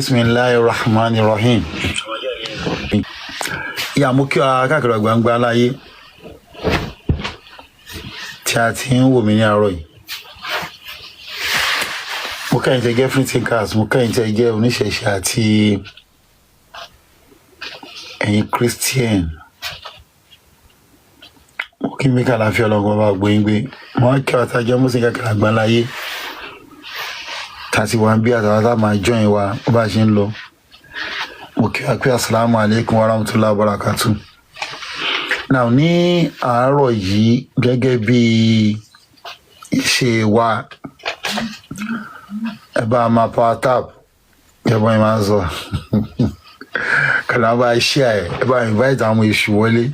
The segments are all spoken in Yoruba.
Bismillahir Rahmanir Rahim. Ìyá, mo kí wa káàkiri gbangba láyé tí a ti ń wò mí ní àárọ̀ yìí. Mo kẹ́yìn tẹ́ jẹ́ free thinkers, mo kẹ́yìn tẹ́ jẹ́ oníṣẹ̀ṣe àti ẹ̀yin Christian. Mo kí mi kàláfíà, ọlọ́gbọ́n bá gbóyin gbé. Mo wá kí wa tá a jẹ́ Muslim káàkiri àgbáńláyé tàti wà ń bí àtàwọn tá a máa join wa bó bá ṣe ń lọ. Mo kí wa pé asalaamu aleykum wa rahmatulahi wa barakatu. Now, ní àárọ̀ yìí, gẹ́gẹ́ bí ìṣe wa, ẹ bá máa power tap, ẹ bá yín máa ń sọ kàlà, bá share, ẹ bá invite àwọn èṣù wọlé.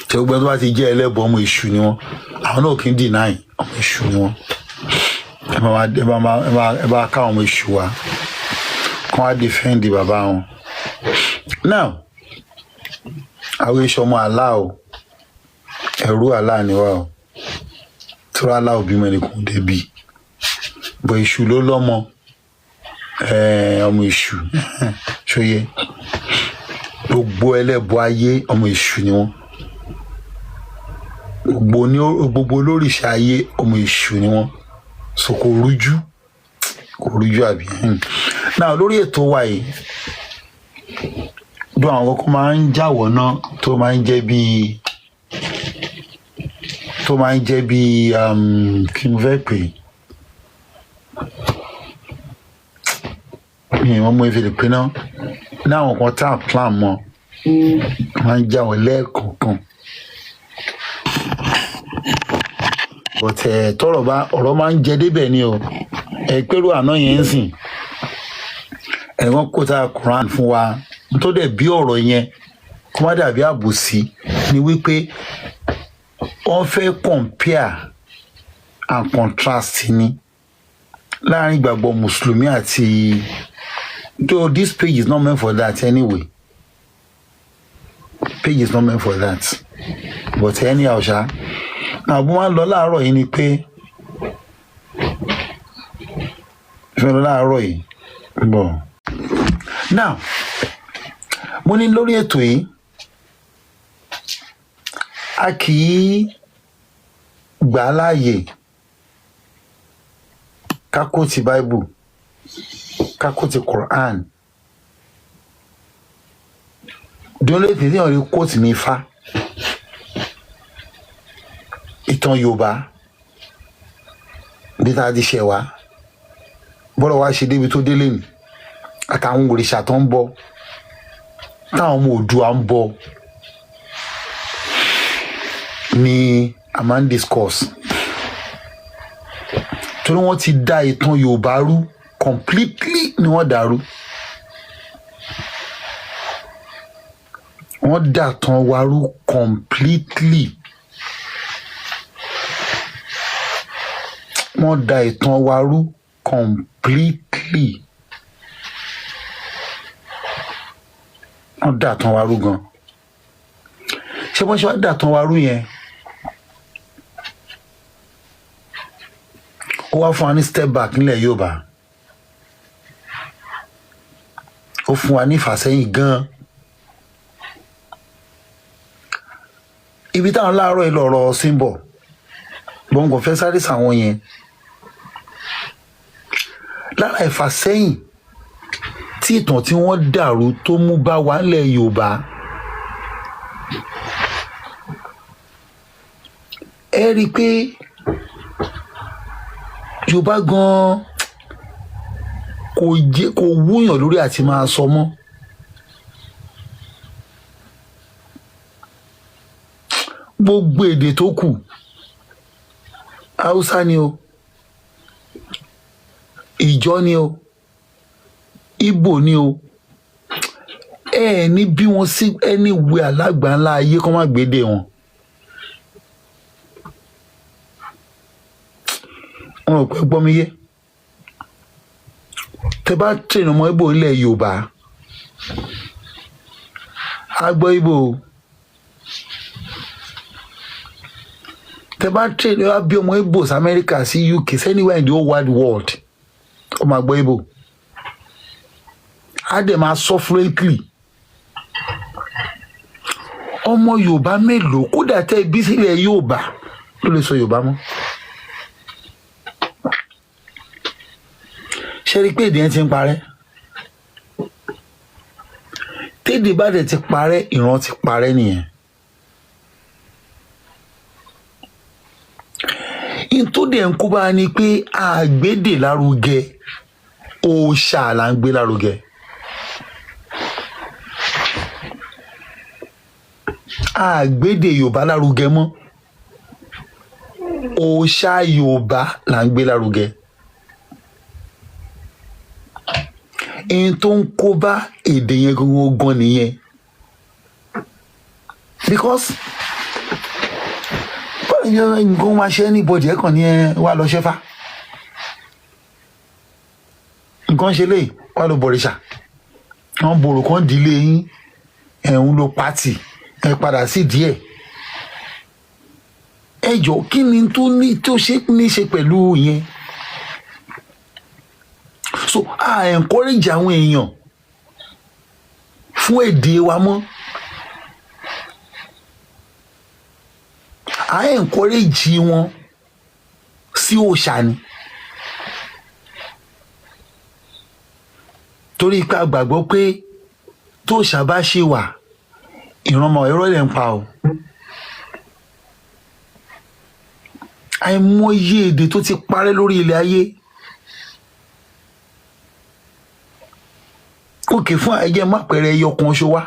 Tí ó gbẹ́ tó bá ti jẹ́ ẹlẹ́bọ, ọmọ èṣù ni wọ́n. Àwọn náà kì í deny, ọmọ èṣù ni wọ́n. Ẹ bá ká àwọn ọmọ èṣù wa kán wá defend bàbá wọn. Now, àwọn èṣù, ọmọ Allah o, ẹrú Allah ni wá o. Tóra Allah ò bímọ, ẹnìkan débi bọ̀, èṣù ló lọ́mọ, ọmọ èṣù ṣòye. Gbogbo ẹlẹ́bọ ayé, ọmọ èṣù ni wọ́n. Gbogbo ní gbogbo olórìṣà ayé, ọmọ èṣù ni wọ́n. So kò rújú, kò rújú, àbí? Náà, lórí ètò wa yìí dún, àwọn kọ́kọ́ máa ń jáwọ́ náà tó máa ń jẹ́ bíi, kí n fẹ́ pè é, mi wọ́n mú ìfìlè pé náà ní àwọn kan tá à plan mọ́ máa ń jáwọ́ lẹ́ẹ̀kọ̀ọ̀kan. But tọ́rọ̀ bá ọ̀rọ̀ máa ń jẹ débẹ̀ ni o. Ẹ pẹ̀lú àná yẹn ń sìn, ẹ wọ́n kó ta Quran fún wa tó dẹ̀ bí ọ̀rọ̀ yẹn kó má dàbí àbòsí ni wípé wọ́n fẹ́ compare and contrast ni láàrin ìgbàgbọ́ Mùsùlùmí àti, though this page is not meant for that anyway, page is not meant for that, but anyhow ṣá, àbú máa ń lọ láàárọ̀ yìí ni pé fẹ́ lọ láàárọ̀ yìí bọ̀. Now, mo ní lórí ètò yìí, a kì í gbà á láàyè ká quote Bible, ká quote Quran. The only thing tí wọ́n rí quote ní Ifá, ìtàn Yorùbá, bí tá a ti ṣẹ̀ wá, bọ́lá wa ṣe débi tó délé ni, àtàwọn òrìṣà tó ń bọ, táwọn ọmọ Oòduà ń bọ ni a máa ń discuss, torí wọ́n ti dá ìtàn Yorùbá rú completely ni. Wọ́n dàrú, wọ́n dà tán wa rú completely. Wọ́n da ìtàn wa rú completely. Wọ́n dà tán wa rú gan. Ṣé wọ́n ṣe wá dà tán wa rú yẹn, ó wá fún wa ní step back nílẹ̀ Yorùbá, ó fún wa ní ìfàsẹ́yìn gan. Ibi táwọn láàárọ̀ yìí lọ̀rọ̀ sí ń bọ̀, gbọ̀ngàn fẹ́ sáré sàwọn yẹn lára ìfàsẹ́yìn tí ìtàn tí wọ́n dàrú tó mú bá wa nílẹ̀ Yorùbá. Ẹ rí i pé Yorùbá gan kò jẹ́ kò wúyàn lórí àti máa sọ mọ́. Gbogbo èdè tó kù, Haúsá ni o, Ìjọ ni o, Ìgbò ni o, ẹ ní bí wọn sí anywhere alágbàńlá ayé kọ́ má gbédè wọn. Wọn rò pé gbọ́ mi yé. Tẹ bá train ọmọ Ìgbò ilẹ̀ Yorùbá, á gbọ́ Ìgbò o. Tẹ bá train, ẹ wá bí ọmọ Ìgbò sí Amẹ́ríkà, sí UK, sí anywhere in the whole wide world, Ó máa gbọ́ Ìgbò, á dẹ̀ máa sọ fluently. Ọmọ Yorùbá mélòó, kódà tẹ́ ibi sílẹ̀ Yorùbá, ló lè sọ Yorùbá mọ́? Ṣe rí i pé èdè yẹn ti ń parẹ́? Tédè bá dẹ̀ ti parẹ́, ìran ti parẹ́ nìyẹn. In tó dẹ̀ ń kó bá ní pé àgbédè lárugẹ, òòṣà là ń gbé lárugẹ. Àgbédè Yorùbá lárugẹ mọ́, òòṣà Yorùbá là ń gbé lárugẹ. In tó ń kó bá èdè yẹn gangan nìyẹn, because nǹkan máa ṣe anybody, ẹ kàn ní ẹ wá lọ ṣẹ́fà, nǹkan ṣe lè wá lọ bọ̀rìṣà, wọn bòrò kan dílé yín, ẹ̀ ń lo pátì, ẹ padà sí díẹ̀. Ẹ jọ, kí ni tó ní tó ṣe ní ṣe pẹ̀lú yẹn? So a encourage àwọn èèyàn fún èdè wa mọ́, a encourage wọn sí òòṣà ni, torí pé a gbàgbọ́ pé tó òòṣà bá ṣe wà, ìrànmọ́ irọ́ lè ń pa o. Àìmọye èdè tó ti parẹ́ lórí ilẹ̀ ayé. Òkè fún ẹjẹ má pẹrẹ ẹyọ kan ṣo wá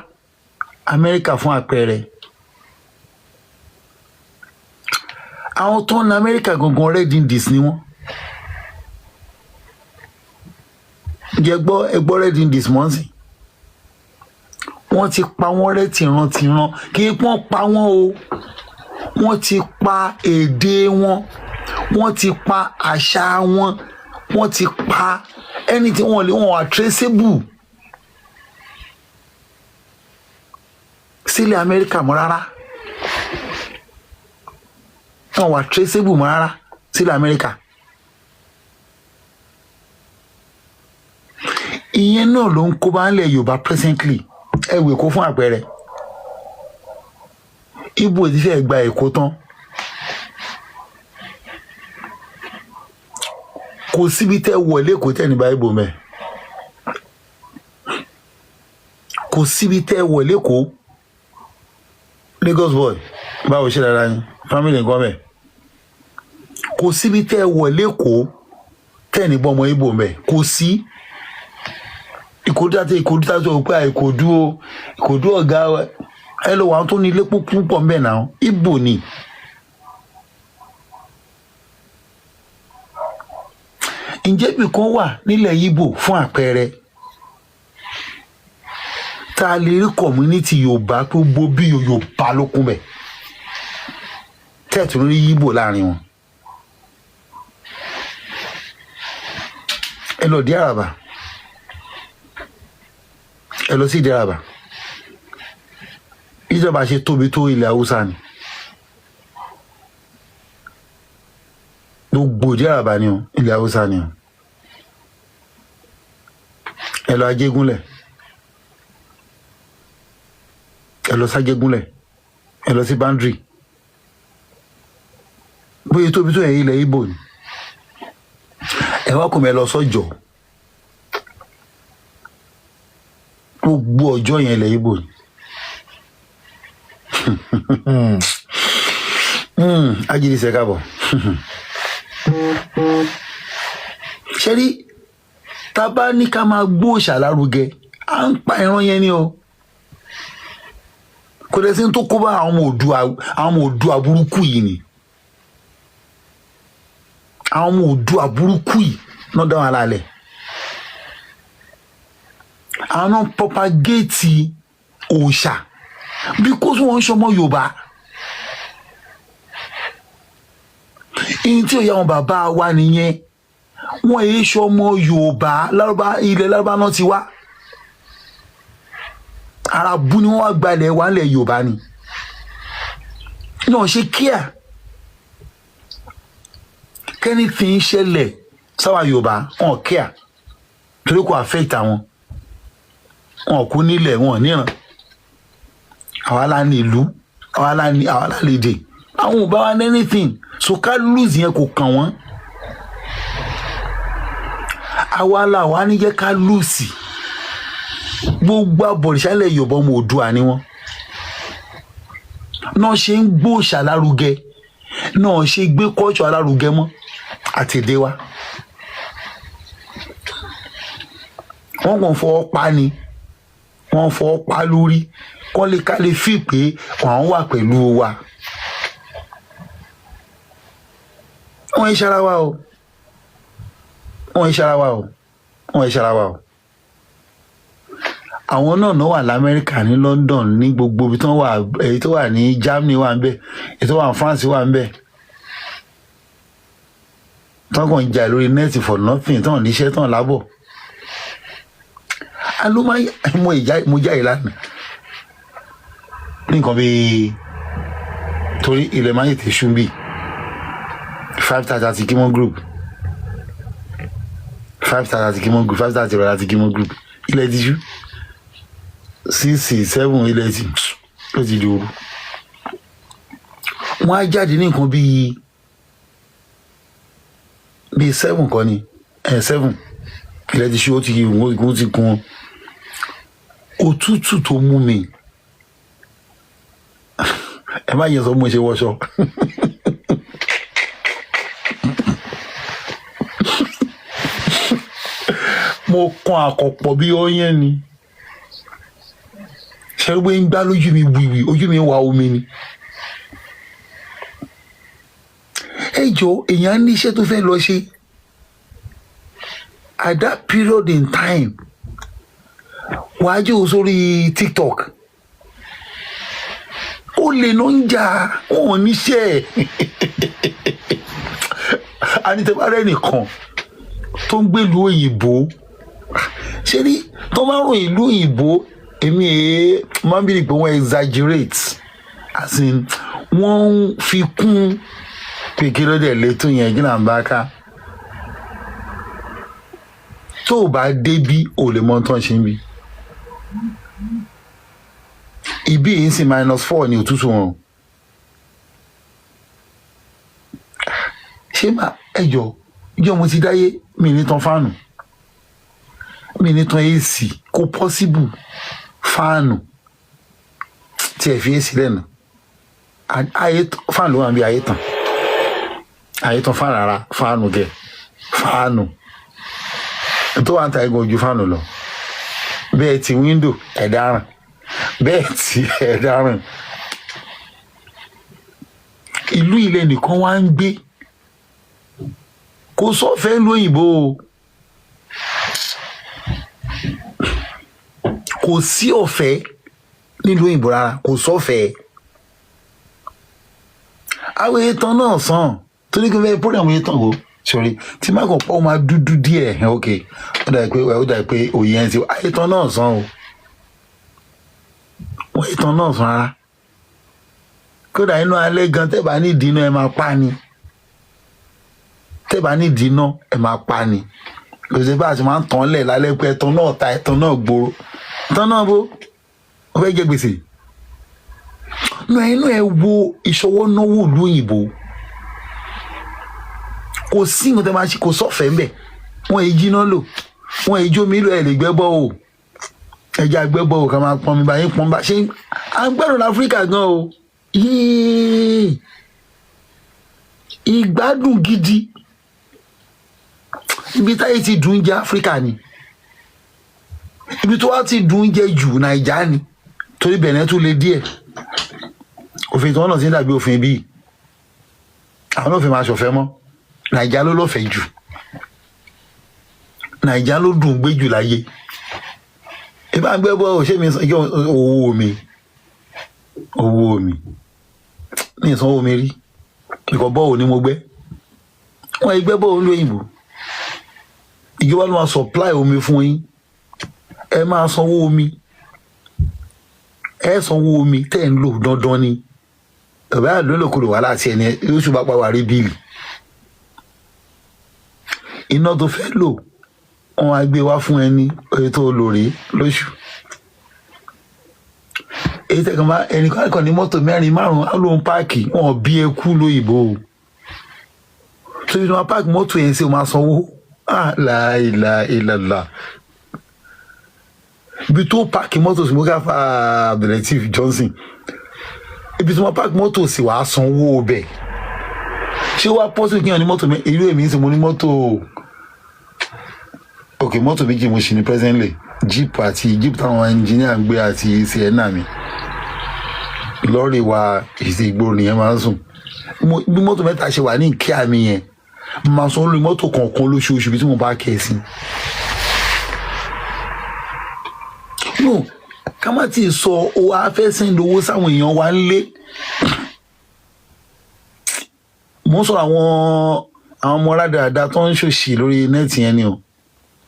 Amẹ́ríkà fún àpẹẹrẹ, àwọn tó ń na Amẹ́ríkà gangan, Red Indies ni wọ́n. Ǹjẹ́ gbọ́, ẹ gbọ́ Red Indies mọ́ sí, wọ́n ti pa wọ́n rẹ́ tìrantìran. Kí wọ́n pa wọ́n o, wọ́n ti pa èdè wọn, wọ́n ti pa àṣà wọn, wọ́n ti pa ẹni tí wọ́n lè wọ́n wà traceable sílẹ̀ Amẹ́ríkà mọ́ rárá, wọ́n wà traceable mọ́ rárá sílẹ̀ Amẹ́ríkà. Ìyẹn náà ló ń kó bá ń lẹ̀ Yorùbá presently. Ẹ wò Èkó fún àpẹẹrẹ, Ìgbò ti fẹ́ gba Èkó tán, kò síbi tẹ́ wọlé Èkó tẹ́ ní báyìí bò mẹ́, kò síbi tẹ́ wọlé Èkó. Lagos boy, báwo ṣe dára ni family nǹkan mẹ́? Kò síbi tẹ́ wọlé Èkó tẹ́ ní bọ́mọ Ìgbò mẹ́, kò sí. Ìkòdú àti Ìkòdú tá a sọ pé Ìkòdú o, Ìkòdú ọ̀gá ẹ lọ wà tó ní ilé púpọ̀ mbẹ́ náà, Ìgbò ni. Ǹjẹ́ ibì kan wà nílẹ̀ Ìgbò fún àpẹẹrẹ tá a lè rí community Yorùbá tó gbó bí Yorùbá ló kún bẹ̀ tẹ́ẹ̀tù rí Ìgbò láàrin wọn? Ẹ lọ dí Àràbà, ẹ lọ sí ìdí Àràbà, ìjọba ṣe tóbi tó ilẹ̀ Haúsá ni, gbogbo ìdí Àràbà ni o, ilẹ̀ Haúsá ni o. Ẹ lọ Ajégúnlẹ̀, ẹ lọ ságégúnlẹ̀, ẹ lọ sí boundary, bóyá tóbi tó yẹ ilẹ̀ Ìgbò ni. Ẹ wá kò mẹ́ lọ sọ́jọ́, gbogbo ọjọ́ yẹn ilẹ̀ Ìgbò ni. Ajínigbé káàbọ̀. Ṣé rí, tá a bá ní ká máa gbó òòṣà lárugẹ, à ń pa ìran yẹn ni o. Kò dẹ̀ sí ní tó kó bá àwọn ọmọ Oòduà burúkú yìí ni. Àwọn ọmọ Oòduà burúkú yìí náà dá wọn lálẹ́. Àwọn náà propagate òòṣà because wọ́n ń ṣọmọ Yorùbá. Ìyẹn tí ò yá àwọn bàbá wa nìyẹn, wọ́n èé ṣọmọ Yorùbá, lárúbá, ilẹ̀ lárúbá náà ti wá. Arabu ni wọ́n wá gba ilẹ̀ wa ilẹ̀ Yorùbá ni náà ṣe kíá kẹ́ni tí ń ṣẹlẹ̀ sáwà Yorùbá wọn kíá. Torí kò affect àwọn. Wọn kú nílẹ̀, wọn níran. Àwa la ní ìlú, àwa la ní, àwa la lè dè. Àwọn ò bá wa ní anything, so ká lose yẹn kò kàn wọ́n. Àwa la wà ní jẹ́ ká lose. Gbogbo abọ̀rìṣà Yorùbá, ọmọ Oòduà ni wọ́n náà ṣe ń gbóòṣà lárugẹ, náà ṣe gbé kọ́ọ̀ṣù alárugẹ mọ́ àtẹ̀dé wa. Wọ́n kàn fọwọ́ pa ni, wọ́n fọwọ́ pa lórí kọ́ lè ká lè fi pé àwọn wà pẹ̀lú wa. Wọ́n ń ṣara wa o, wọ́n ń ṣara wa o, wọ́n ń ṣara wa o. Àwọn náà náà wà lamẹ́ríkà, ní London, ní gbogbo ibi tó wà, èyí tó wà ní Germany wà ń bẹ̀, èyí tó wà ní France wà ń bẹ̀, tán kàn ń jà lórí net for nothing, tán níṣẹ́, tán lábọ̀. Aló máa mo ìjà mo jáde lánàá ní nǹkan bíi, torí ilẹ̀ máa ń tètè ṣú bíi 5:30 àti Kimon group, 5:30 àti Kimon group, 5:30 ìrọ̀lẹ́ àti Kimon group. Ilẹ̀ ti ṣú 6, 7, ilẹ̀ ti ó ti di òru. Wọ́n á jáde ní nǹkan bíi 7 kọ́ ni ẹ̀ 7. Ilẹ̀ ti ṣú, ó ti ó ti kun. Òtútù tó mú mi, ẹ má yẹ sọ bí mo ṣe wọṣọ. Mo kan àkọpọ̀ bí ọyẹ́ ni. Ṣe ló ń gbá lójú mi wìwì, ojú mi ń wa omi ni. Ẹ jọ, èèyàn ní iṣẹ́ tó fẹ́ lọ ṣe at that period in time, wàá jẹ́ o sórí TikTok, ó lè lọ ń jà wọn ò níṣẹ́. Anítẹ́bárẹ́ nìkan tó ń gbèlú òyìnbó, ṣé ní tó máa ń ròyìn ìlú òyìnbó, èmi èé máa ń bí pé wọ́n exaggerate, as in wọ́n ń fi kún pé kí ló dé létò yẹn, kí là ń bá ká. Tó o bá débí, ò lè mọ tán ṣe ń bí. Ibi yìí ń sìn, -4 ní òtútù wọn. Ṣé máa ẹ jọ ìjọ mo ti dáyé, mi ní tan fáànù, mi ní tan AC, kò possible. Fáànù tí ẹ fi AC lẹ́nu ayé, fáànù ló wà níbi ayé tàn, ayé tàn fáànù rárá, fáànù gẹ fáànù tó wà ń ta ẹgbẹ́ ojú fáànù lọ. Bẹ́ẹ̀ ti wíńdò ẹ̀dáràn, bẹ́ẹ̀ ti ẹ̀dáràn. Ìlú ilẹ̀ nìkan wá ń gbé, kò sọ́fẹ̀ẹ́ lóyìnbó o, kò sí ọ̀fẹ́ nílùú òyìnbó rárá, kò sọ́fẹ̀ẹ́. Àwọn ètò náà sàn torí kí n fẹ́ program yẹn tàn o sori tí má kàn pọ̀ máa dúdú díẹ̀. Ok, ó dà pé òye ẹ̀ ti àyètàn náà sàn o, wọ́n ètò náà sàn rárá. Kódà inú alẹ́ gan, tẹ́ bá ní ìdínà ẹ máa pa ni, tẹ́ bá ní ìdínà ẹ máa pa ni. Kò sí bá a ti máa ń tàn lẹ̀ lálẹ́ pé ẹ̀tàn náà ta, ẹ̀tàn náà gbòòrò, ẹ̀tàn náà bó ó fẹ́ jẹ gbèsè. Inú ẹ wo ìṣọwọ́ náwó ìlú òyìnbó, kò sí nǹkan tẹ́ máa ṣe, kò sọ́fẹ̀ẹ́ ńbẹ̀. Wọ́n èyí jiná lò, wọ́n èyí jómi lò, ẹ̀ lè gbẹ́ bọ́ o, ẹja gbẹ́ bọ́ o, ká máa pọn mi báyìí, pọn bá ṣe à ń gbẹ́rù láfíríkà gan o. Yéé, ìgbádùn gidi, ibi táyé ti dùn jẹ Áfíríkà ni, ibi tó wá ti dùn jẹ jù Nàìjà ni, torí Bẹ̀nẹ̀ tún le díẹ̀. Òfin tí wọ́n náà ti ń dàbí òfin bíi àwọn náà fi máa ṣọ̀fẹ́ mọ́. Nàìjà ló lọ́fẹ̀ẹ́ jù, Nàìjà ló dùn gbé jù láyé. Ìbá gbẹ́ bọ́ ṣé mi owó mi, owó mi ní ìsanwó mi rí ìkọ̀ bọ́ọ̀ ni mo gbẹ́. Wọ́n ẹgbẹ́ bọ́ọ̀ lóyìnbó, ìjọba ló máa supply omi fún yín, ẹ máa sanwó omi, ẹ sanwó omi tẹ́ ẹ̀ ń lò dandan ni. Ọ̀bẹ àdólòkulò wà láti ẹni oṣù bá pa wà rí bíìlì iná tó fẹ́ lò. Wọ́n á gbé wá fún ẹni oye tó lò rí lóṣù. Èyí tẹ̀kàn bá ẹnì kan kàn ní mọ́tò mẹ́rin, márùn-ún, á lóun park. Wọn bí eku lóyìnbó o. Tó fi máa park mọ́tò yẹn sí, o máa sanwó. Ah, láìláìlàlà, ibi tó park mọ́tò sí, mo ká fa Abdulateef Johnson, ibi tó máa park mọ́tò sí, wàá sanwó bẹ̀. Ṣé wàá pọ́sì kí n ní mọ́tò mi? Irú èmi ń sìn, mo ní mọ́tò. Ok, mọ́tò méjì mo ṣì ní presently: Jeep àti Jeep táwọn engineer ń gbé àti Sienna mi. Lọ́ọ̀rì wa ìsì ìgboro nìyẹn máa ń sùn. Bí mọ́tò mẹ́ta ṣe wà ní ìkíá mi yẹn, mo máa san lórí mọ́tò kọ̀ọ̀kan lóṣooṣù bí tí mo bá kẹ́ ẹ sí. No, ká má tí ì sọ owó afẹ́ send owó sáwọn èèyàn wa ń lé. Mo ń sọ̀rọ̀ àwọn ọmọ rádaràda tó ń ṣòṣì lórí net yẹn ni o.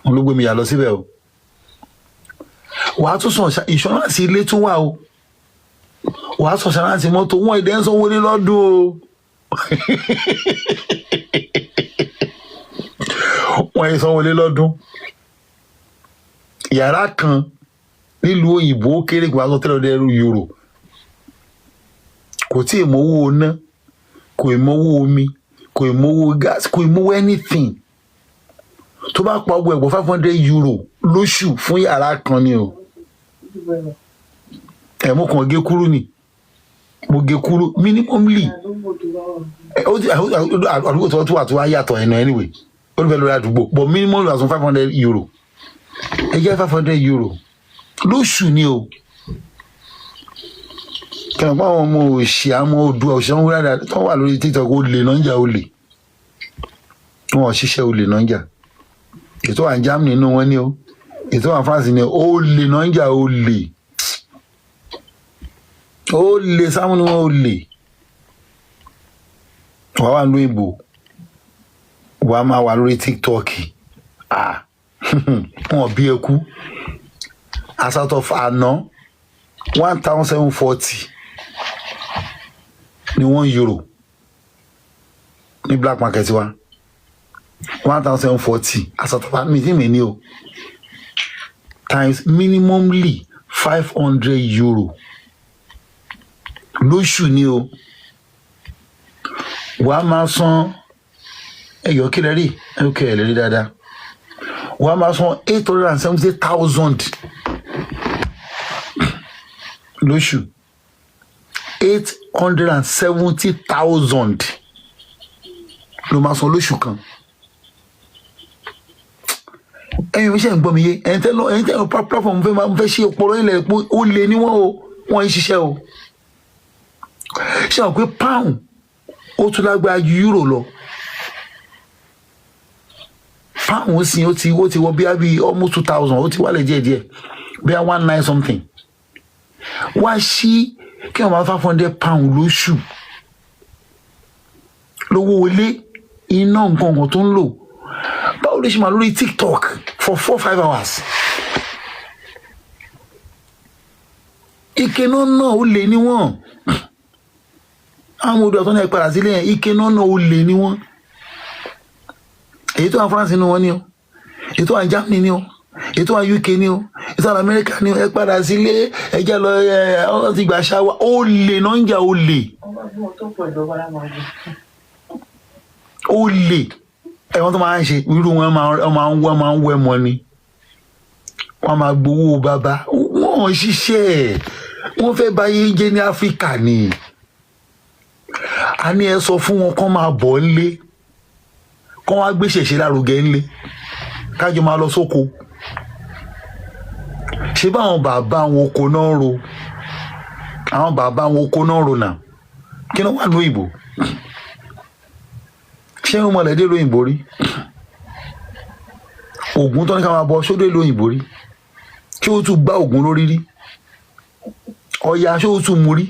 Wọn ló gbé mi yà lọ síbẹ̀ o. Wàá tún sàn insurance ilé tún wà o, wàá sàn insurance mọ́tò wọn, ìdẹ́ ń sanwó ní lọ́dún o. Wọ́n yìí sanwó lé lọ́dún. Yàrá kan nílùú òyìnbó, ó kéré kó wàá sọ €300. Kò tí ì mówó ná, kò ì mówó omi, kò ì mówó gas, kò ì mówó anything. Tó bá pa ọgbọ ẹ̀gbọ́n, €500 lóṣù fún yàrá kan ni o. Ẹ̀ mo kàn gé kúrú ni, mo gé kúrú minimumly. Ó ti àdúgbò tó wà tó wá yàtọ̀ ẹ̀nà. Anyway, ó ní fẹ́ lórí àdúgbò, but minimum was €500. Ẹ jẹ́ €500 lóṣù ni o. Kẹ̀mọ́ pé àwọn ọmọ òṣì, àwọn odò òṣì wọn wúrà tó wà lórí TikTok, ó lè náà ń jà, ó lè wọn ò ṣiṣẹ́, ó lè náà ń jà. Ètò wà ní Germany nínú wọn ni o, ètò wà ní France ni o, ó lè náà ń jà, ó lè, ó lè sáwọn ni wọn, ó lè. Wàá wà ní ìbò, wàá máa wà lórí TikTok. Ah, wọn bí eku. As out of àná, 1,740 ní €1 ní black market wa, 1,740 as out of mi tí mi ní o, times minimumly €500 lóṣù ni o. Wàá máa san ẹyọ kí lẹ rí, ok, ẹ lè rí dáadáa. Wàá máa san 870,000 lóṣù, 870,000 ló máa san lóṣù kan. Ẹ̀yin mi ṣe ń gbọ́ mi yé? Ẹ̀yin tẹ́ lọ, ẹ̀yin tẹ́ lọ platform, fẹ́ máa fẹ́ ṣe ọpọlọ ilẹ̀ pé ó lé níwọ̀n o, wọ́n ń ṣiṣẹ́ o. Ṣé àwọn pé pound ó tún lágbára ju euro lọ? Pound sì ó ti wọ bí almost 2,000, ó ti wálẹ̀ díẹ̀díẹ̀, bí i one nine something. Wá sí kí wọ́n máa £500 lóṣù lówó ilé, iná, nǹkan kan tó ń lò. Báwo ló ṣe máa lórí TikTok for 4-5 hours? Ike náà náà ó lè níwọ̀n. Àwọn odò àtọ́nà ẹ̀ padà sílé yẹn, ike náà náà ó lè níwọ̀n. Èyí tó wà France nínú wọn ni o, èyí tó wà Germany ni o, èyí tó wà UK ni o, èyí tó wà America ni o. Ẹ padà sílé, ẹ jẹ́ lọ. Ẹ ọ ti gbà ṣáwá, ó lè náà ń jà, ó lè, ó lè. Ẹ̀wọ̀n tó máa ń ṣe irú wọn máa ń wẹ́ mọ́ ni wọ́n máa gbowó bàbá wọ́n ṣiṣẹ́. Wọ́n fẹ́ báyé jẹ́ ní Áfíríkà ni. A ní ẹ sọ fún wọn kán máa bọ̀ ńlé, kán wá gbé ṣẹ̀ṣẹ̀ lárugẹ ńlé, kájọ máa lọ sóko. Ṣé báwọn bàbá wọn oko náà ro, àwọn bàbá wọn oko náà ro nà kí ló wà lóyìnbó? Ṣé ń mọ̀lẹ́dẹ́ lóyìnbó rí? Ògùn tó ní ká máa bọ ṣódé lóyìnbó rí? Ṣé ó tún gbá Ògùn lórí rí? Ọya, ṣé ó tún mú rí?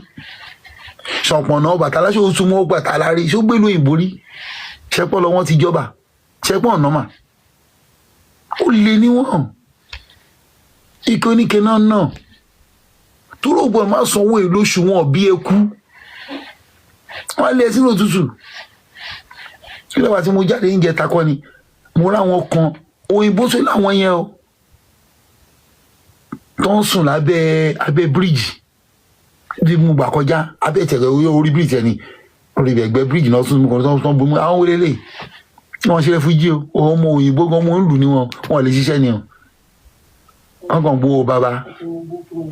Ṣọ̀pọ̀nà, Ọbàtálá, ṣé ó tún mú Ọbàtálá rí? Ṣó gbé lóyìnbó rí? Ṣẹpọ̀ lọ wọ́n ti jọba ṣẹpọ̀ ọ̀nà mà ó lè níwọ̀n. Ike oníke náà náà tó rògbò máa sanwó èlò oṣù wọn bí eku, wọn lé sínú òtútù. Kí ló wà tí mo jáde ń jẹ takọ ni mo ráwọn kan. Òyìnbó tó láwọn yẹn o, tó ń sùn lábẹ́ bíríìjì bí mo gbà kọjá abẹ́ ìtẹ̀rẹ̀ orí bíríìjì ẹni orí ẹgbẹ́ bíríìjì náà sùn kan tó ń bomi. Àwọn wọlé lè wọ́n ṣe refugee o. Ọmọ òyìnbó gan, ọmọ ń lù ní wọn, wọn lè ṣiṣẹ́ ni o. Wọn kàn gbowó bàbá,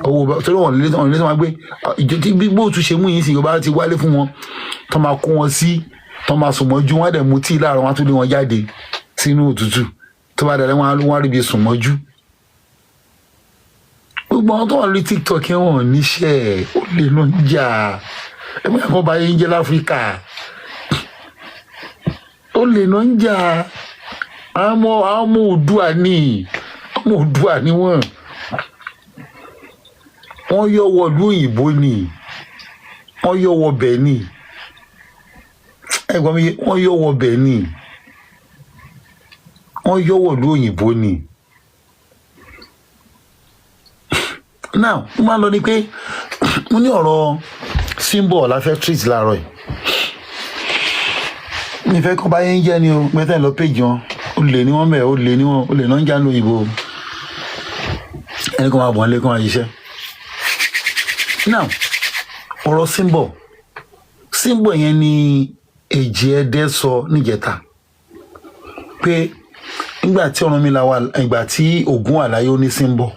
owó bàbá, torí wọn lè tó máa gbé ìjọ tí bí bóòtù ṣe mú yìí sí. Yorùbá ti wálé fún wọn tó máa kó wọn sí, tó máa sùn mọ́jú. Wọn á dẹ̀ mú tíì láàárọ̀, wọn á tún lé wọn jáde sínú òtútù. Tó bá dalẹ̀, wọn á rí ibi sùn mọ́jú. Gbogbo àwọn tó wà lórí TikTok yẹn, wọn ò níṣẹ́, ó lè lọ ń jà. Ẹ mọ̀ ẹ̀kọ́ bá yẹn ń jẹ́ láfíríkà, ó lè lọ ń jà. Àwọn ọmọ Oòduà ní, ọmọ Oòduà ni wọ́n. Wọ́n yọ wọ̀lú òyìnbó ni, wọ́n yọ wọ bẹ̀ ni. Ẹ̀gbọ́n mi, wọ́n yọ wọ bẹ̀ ni, wọ́n yọ wọ̀lú òyìnbó ni. Now, mo máa ń lọ ni pé mo ní ọ̀rọ̀ symbol la fẹ́ treat láàárọ̀ yìí. Mi fẹ́ kọ́ báyé ń jẹ́ ni o. Mẹ́tẹ́ lọ péjì wọn, ó lè ní wọ́n mẹ́, ó lè ní wọn, ó lè náà ń já lóyìnbó. Ẹni kò máa bọ̀ ọ́n lé, kó máa ṣiṣẹ́. Now, ọ̀rọ̀ symbol yẹn ni Èjì Ẹdẹ sọ níjẹta pé nígbà tí Ọ̀rúnmìlà wà, ìgbà tí Ògún wà láyé, ó ní symbol.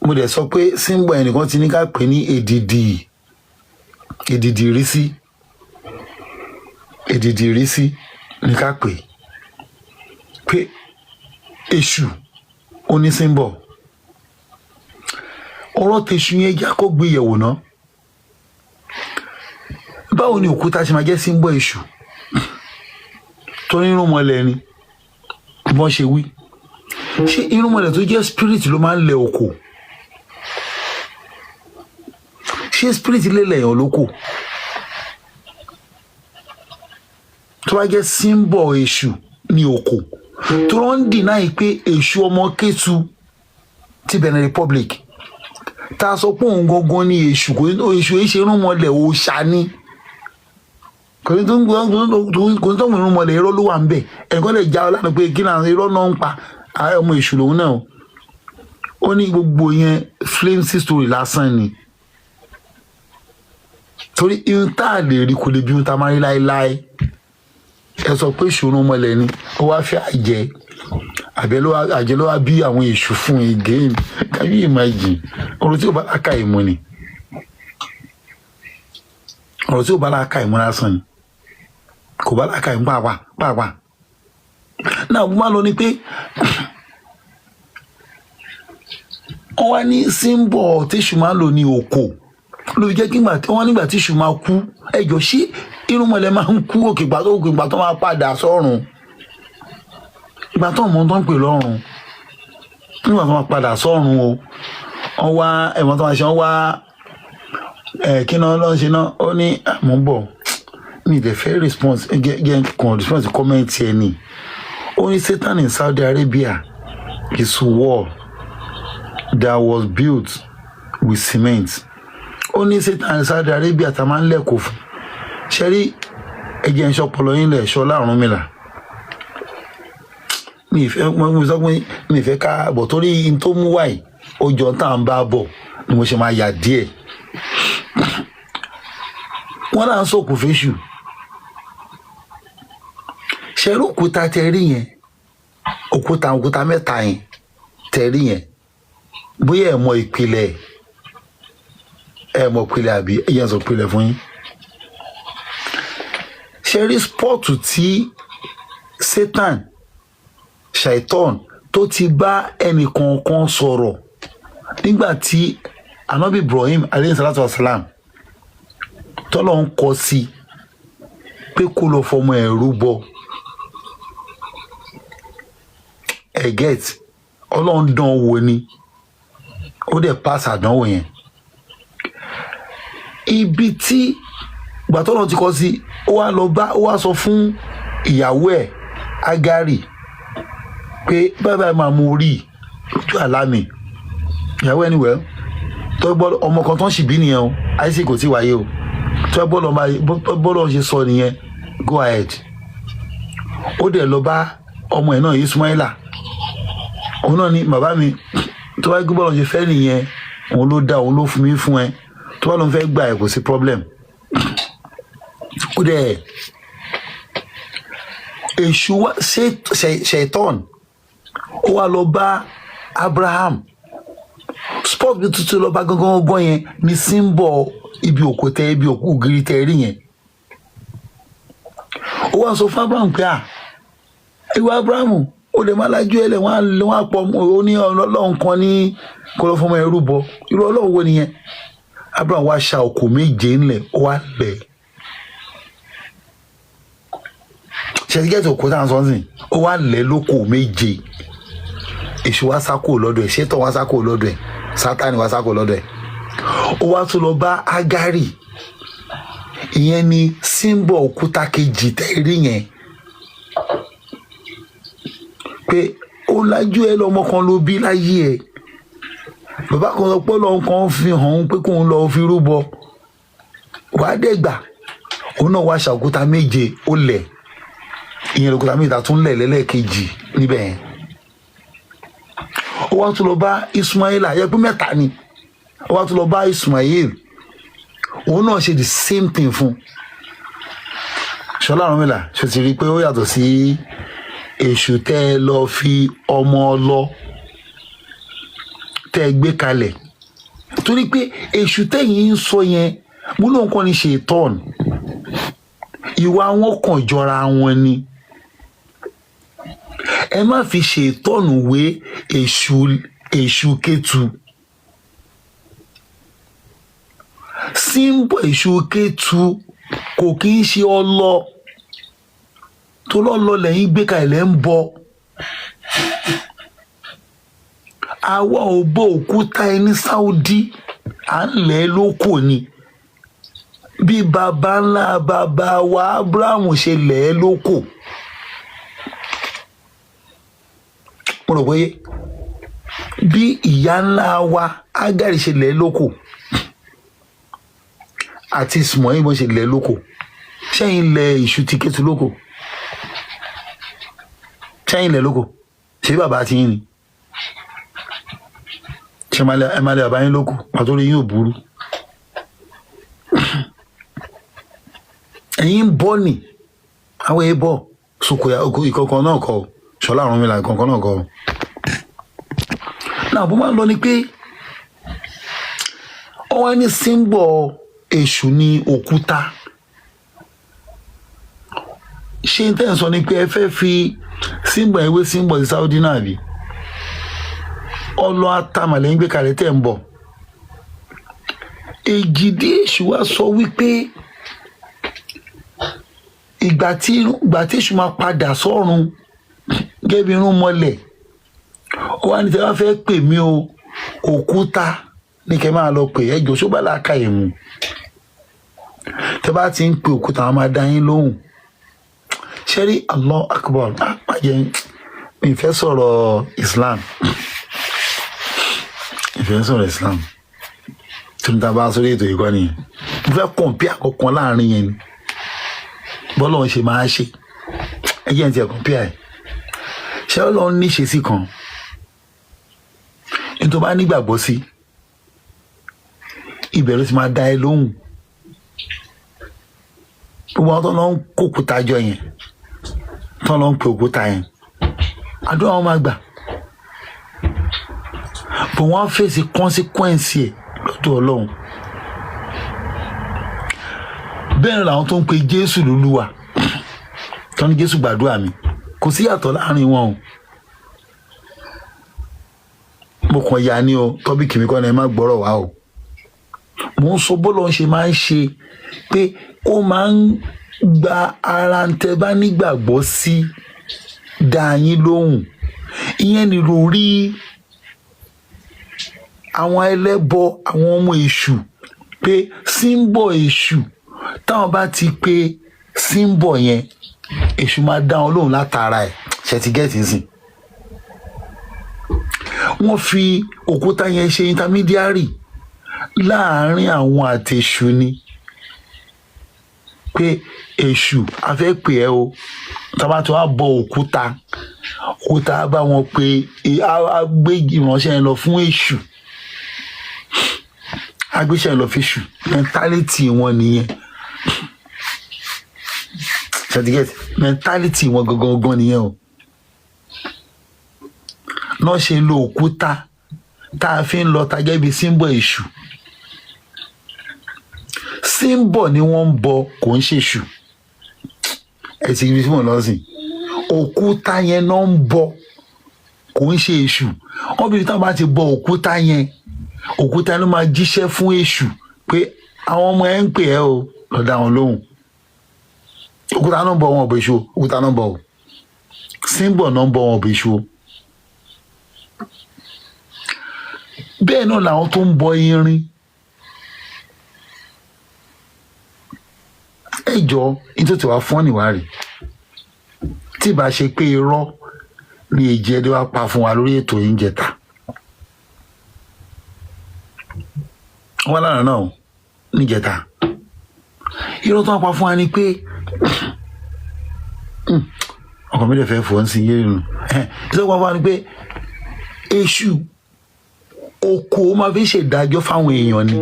Mo dẹ̀ sọ pé symbol yẹn nìkan ti ní ká pè ní èdìdì, èdìdì ìrísí, èdìdì ìrísí ní ká pè pé Èṣù ó ní symbol. Ọ̀rọ̀ tèṣù yẹn jẹ́ kó gbé yẹ̀wò ná. Báwo ni òkúta ṣe máa jẹ́ symbol Èṣù tó ní irúnmọlẹ̀ ni bọ́n ṣe wí? Ṣé irúnmọlẹ̀ tó jẹ́ spirit ló máa ń lẹ òkò? Ṣé spirit lè lẹ̀yàn lóko? Tó bá jẹ́ symbol Èṣù ní òkò tó rán ń deny pé Èṣù ọmọ Kétu ti Benin Republic tá a sọ pé òun gangan ní Èṣù, kò ní Èṣù èyí ṣe irúnmọlẹ̀, òòṣà ni. Kò ní tó ń irúnmọlẹ̀, irọ́ ló wà ń bẹ̀. Ẹnìkan lè já ọ lánàá pé kí náà, irọ́ náà ń pa ọmọ Èṣù lòun náà. Ó ní gbogbo yẹn, flimsy story lásán ni, torí ihun tá a lè rí kò lè bí ihun tá a máa rí láéláé. Ẹ sọ pé ìṣòro mọlẹ ni ó wá fẹ́ àjẹ́, àjẹ́ ló wá bí àwọn èṣù fún again. Can you imagine? Ọ̀rọ̀ tí ò bá láka ìmú ni, ọ̀rọ̀ tí ò bá láka ìmú lásán ni, kò bá láka ìmú pàápàá pàápàá. Náà mo máa lọ ni pé wọ́n wá ní symbol tíṣù máa ń lò ní òkò ló fi jẹ́ kí wọ́n nígbà tíṣù máa kú. Ẹjọ́, ṣé irúnmọlẹ̀ máa ń kú? Òkè ìgbà tó òkè ìgbà tó máa padà sọ́run, ìgbà tó mọ̀ tó ń pè lọ́run, nígbà tó máa padà sọ́run o, wọ́n wá ẹ̀wọ̀n tó máa ṣe, wọ́n wá ẹ̀ kí náà lọ́n ṣe náà. Ó ní mò ń bọ̀, mi ì dẹ̀ fẹ́ response jẹ́ kàn response comment ẹ̀ ni. Ó ní Satan in Saudi Arabia is wall that was built with cement. Ó ní Satan in Saudi Arabia tá a máa ń lẹ́kọ̀ọ́ fún ṣẹ́rí ẹjẹ́ ń ṣọpọlọ yín lẹ̀ ṣọlá Ọ̀rúnmìlà. Mi ìfẹ́ mo sọ pé mi ìfẹ́ ká bọ̀ torí n tó mú wáyé, ó jọ tá à ń bá bọ̀ ni mo ṣe máa yà díẹ̀. Wọ́n náà ń sọ̀kò fẹ́ṣù. Ṣẹ́rí òkúta tẹ rí yẹn, òkúta mẹ́ta yẹn tẹ rí yẹn, bóyá ẹ̀ mọ ìpìlẹ̀, ẹ̀ mọ ìpìlẹ̀, àbí ẹ̀ yẹn sọ ìpìlẹ̀ fún yín. Ṣe rí spot tí Satan, Shaitan, tó ti bá ẹnì kọ̀ọ̀kan sọ̀rọ̀ nígbà tí Anabi Ibrahim aleyhi salatu wa salam tọ́lọ̀ ń kọ sí pé kó lọ fọmọ ẹ̀ rúbọ. Ẹ̀ get, Ọlọ́run dán wò ni, ó dẹ̀ pass àdánwò yẹn. Ibi tí gbàtọ́lọ́ ti kọ sí, ó wá lọ bá, ó wá sọ fún ìyàwó ẹ̀ Agari pé báyìí báyìí máa mú orí lójú àlá mi. Ìyàwó ẹni wẹ̀ tó gbọ́ ọmọ kan tó ń ṣìbí nìyẹn o, Isaac kò tí wáyé o. Tó bọ́lọ̀ ṣe sọ nìyẹn, go ahead. Ó dẹ̀ lọ bá Ọmọ ẹ̀ náà, Ismaila, òun náà ni, "Bàbá mi, tó bá gbé bọ́ọ̀lù ṣe fẹ́ nìyẹn, òun ló dá, òun ló fún mi fún ẹ. Tó bá lóun fẹ́ gbà ẹ, kò sí problem." Ó dẹ̀ èṣù wá ṣẹ̀tọ́n, ó wá lọ bá Abraham. Spot bí tuntun lọ bá gángan gán yẹn ní symbol ibi òkú tẹ, ibi òkú ògiri tẹ rí yẹn. Ó wá sọ fún Abraham pé, "À, ìwà Abraham, ó lè má lajú ẹ lẹ, wọn á pọ." Ó ní Ọlọ́run kan ní kó lọ fọmọ ẹrú bọ. Irú Ọlọ́run wo nìyẹn? Abraham wá ṣa òkú méje ńlẹ̀, ó wá lẹ̀ ṣètìgẹ́tì òkú tá à ń sọ sí, ó wá lẹ̀ lóko méje. Èṣù wá sá kúrò lọ́dọ̀ ẹ̀, ṣétọ̀ wá sá kúrò lọ́dọ̀ ẹ̀, Sátánì wá sá kúrò lọ́dọ̀ ẹ̀. Ó wá tún lọ bá Ágárì. Ìyẹn ni symbol òkúta kejì tẹ́ rí yẹn, pé ó lájú ẹ, lọmọ kan ló bí láyé ẹ. Bàbá kan sọ pé Ọlọ́run kan fi hàn án pé kóun lọ fi rúbọ, wàá dẹ́gbà. Òun náà wá ṣàkúta méje, ó lẹ̀. Ìyẹn lòkúta méje tá a tún lẹ̀ lẹ́lẹ́kejì níbẹ̀ yẹn. Ó wá tún lọ bá Ismaila yẹ pé mẹ́ta ni. Ó wá tún lọ bá Ismail, òun náà ṣe the same thing fún. Ṣọlá Ọ̀rúnmìlà, ṣe ti rí i pé ó yàtọ̀ sí èṣù tẹ́ ẹ lọ fi ọmọ lọ tẹ́ ẹ gbé kalẹ̀? Torí pé èṣù tẹ́yìn ń sọ yẹn, mo lóun kọ́ ni ṣètọ́n, ìwà wọn kàn jọra wọn ni. Ẹ má fi ṣètọ́nù wé èṣù. Èṣù Kétu, symbol èṣù Kétu kò kí ń ṣe ọlọ tó lọ́lọ́ lẹ́yìn gbé kalẹ̀ ń bọ. Àwa ò bọ òkúta ẹ ní Saudi, à ń lẹ̀ lóko ni, bí baba ńlá baba wa Abrahamu ṣe lẹ̀ lóko. Mo rò pé bí ìyá ńlá wa Ágárì ṣe lẹ̀ lóko àti Ismail bó ṣe lẹ̀ lóko. Ṣẹ́yìn lẹ̀ ìṣù ti Kétu lóko? Ṣẹ́yìn lẹ̀ lóko? Ṣé bàbá ti yín ni? Ṣé ẹ máa lẹ bàbá yín lóko? Pàtó rí yín ò burú. Ẹ̀yin ń bọ́ nì, àwọn èèyàn bọ̀ sókòyà ìkọ̀kan náà kọ. Ṣọlá Ọ̀rúnmìlà, ìkọ̀kan náà kọ náà. Bó máa ń lọ ni pé ó wá ní symbol èṣù ní òkúta. Ṣé n tẹ́ ń sọ ni pé ẹ fẹ́ fi symbol ewé, symbol ti Saudi náà bí ọlọ́ àtàmàlẹ́ ń gbé kalẹ̀ tẹ̀ ń bọ̀? Èjìdí èṣù wá sọ wípé ìgbà tí èṣù máa padà sọ́run gẹ́gẹ́ bí irun mọ́lẹ̀, ó wá ní, "Tẹ́ wá fẹ́ pè mí o, òkúta ní kẹ́ máa lọ pè." Ẹjọ́ ṣó bá làákà ẹ̀ mu? Tẹ́ bá ti ń pe òkúta, wọn máa dá yín lóhùn. Ṣé rí? Allah akbar. Má jẹ́ mi fẹ́ sọ̀rọ̀ Islam, ìfẹ́ sọ̀rọ̀ Islam tí mo ta bá sórí ètò yìí kọ́ nìyẹn. Mo fẹ́ compare àkọ́kọ́ láàrin yẹn ni bọ́lá òun ṣe máa ṣe. Ẹ jẹ́ n tiẹ̀ compare ẹ̀. Ṣé Ọlọ́run níṣe sí kan nítorí bá nígbàgbọ́ sí ibẹ̀ ló ti máa dá ẹ lóhùn? Gbogbo àwọn tó lọ ń kó òkúta jọ yẹn, tó lọ ń pe òkúta yẹn, àdúrà wọn máa gbà bọ̀, wọ́n á fèsì consequence ẹ̀ lọ́dọ̀ Ọlọ́run. Bẹ́ẹ̀ làwọn tó ń pe Jésù lólúwa, tó ní, "Jésù, gbàdúrà mi." Kò sí yàtọ̀ láàrin wọn o. Mo kàn ya ní o, topic mi kọ́ ni, ẹ má gbọ́rọ̀ wá o. Mò ń sọ bọ́lọ̀ ń ṣe máa ń ṣe pé ó máa ń gba ara ń tẹ́ bá nígbàgbọ́ sí dá yín lóhùn. Ìyẹn ni lórí àwọn ẹlẹ́bọ, àwọn ọmọ èṣù, pé symbol èṣù, táwọn bá ti pé symbol yẹn, èṣù máa dá wọn lóhùn látara ẹ̀. Ṣe ti get nsìn? Wọ́n fi òkúta yẹn ṣe intermediary láàárín àwọn àtẹ̀ṣù ni, pé èṣù, a fẹ́ pè ẹ́ o, tá a bá ti wá bọ òkúta. Òkúta á bá wọn pé, á gbé ìránṣẹ́ yẹn lọ fún èṣù, á gbéṣẹ́ yẹn lọ fún èṣù. Mentality wọn nìyẹn. Certificate mentality wọn gangan gan nìyẹn o. Náà ṣe lo òkúta tá a fi ń lọ tajẹ́ bíi symbol èṣù. Symbol ni wọ́n ń bọ, kò ń ṣèṣù. Ẹ ti rí tí mò ń lọ sí, òkúta yẹn náà ń bọ, kò ń ṣe èṣù. Wọ́n bí táwọn bá ti bọ òkúta yẹn, òkúta ló máa jíṣẹ́ fún èṣù pé àwọn ọmọ ẹ ń pè ẹ́ o, lọ dá wọn lóhùn. Òkúta náà ń bọ wọn, ọ̀bẹ èṣù. Òkúta náà ń bọ o, symbol náà ń bọ wọn, ọ̀bẹ èṣù o. Bẹ́ẹ̀ náà làwọn tó ń bọ irin. Ẹ jọ, nítorí wàá fún níwárí tí ìbá ṣe pé irọ́ ni èjì ẹdẹ wá pa fún wa lórí ètò yìí ń jẹta wọn lánàá náà níjẹta, irọ́ tó wá pa fún wa ni pé ọkàn mi lè fẹ́ fọ́ ń sin yé nù. Irọ́ tó wá pa fún wa ni pé èṣù oko máa fi ṣèdájọ́ fáwọn èèyàn ni.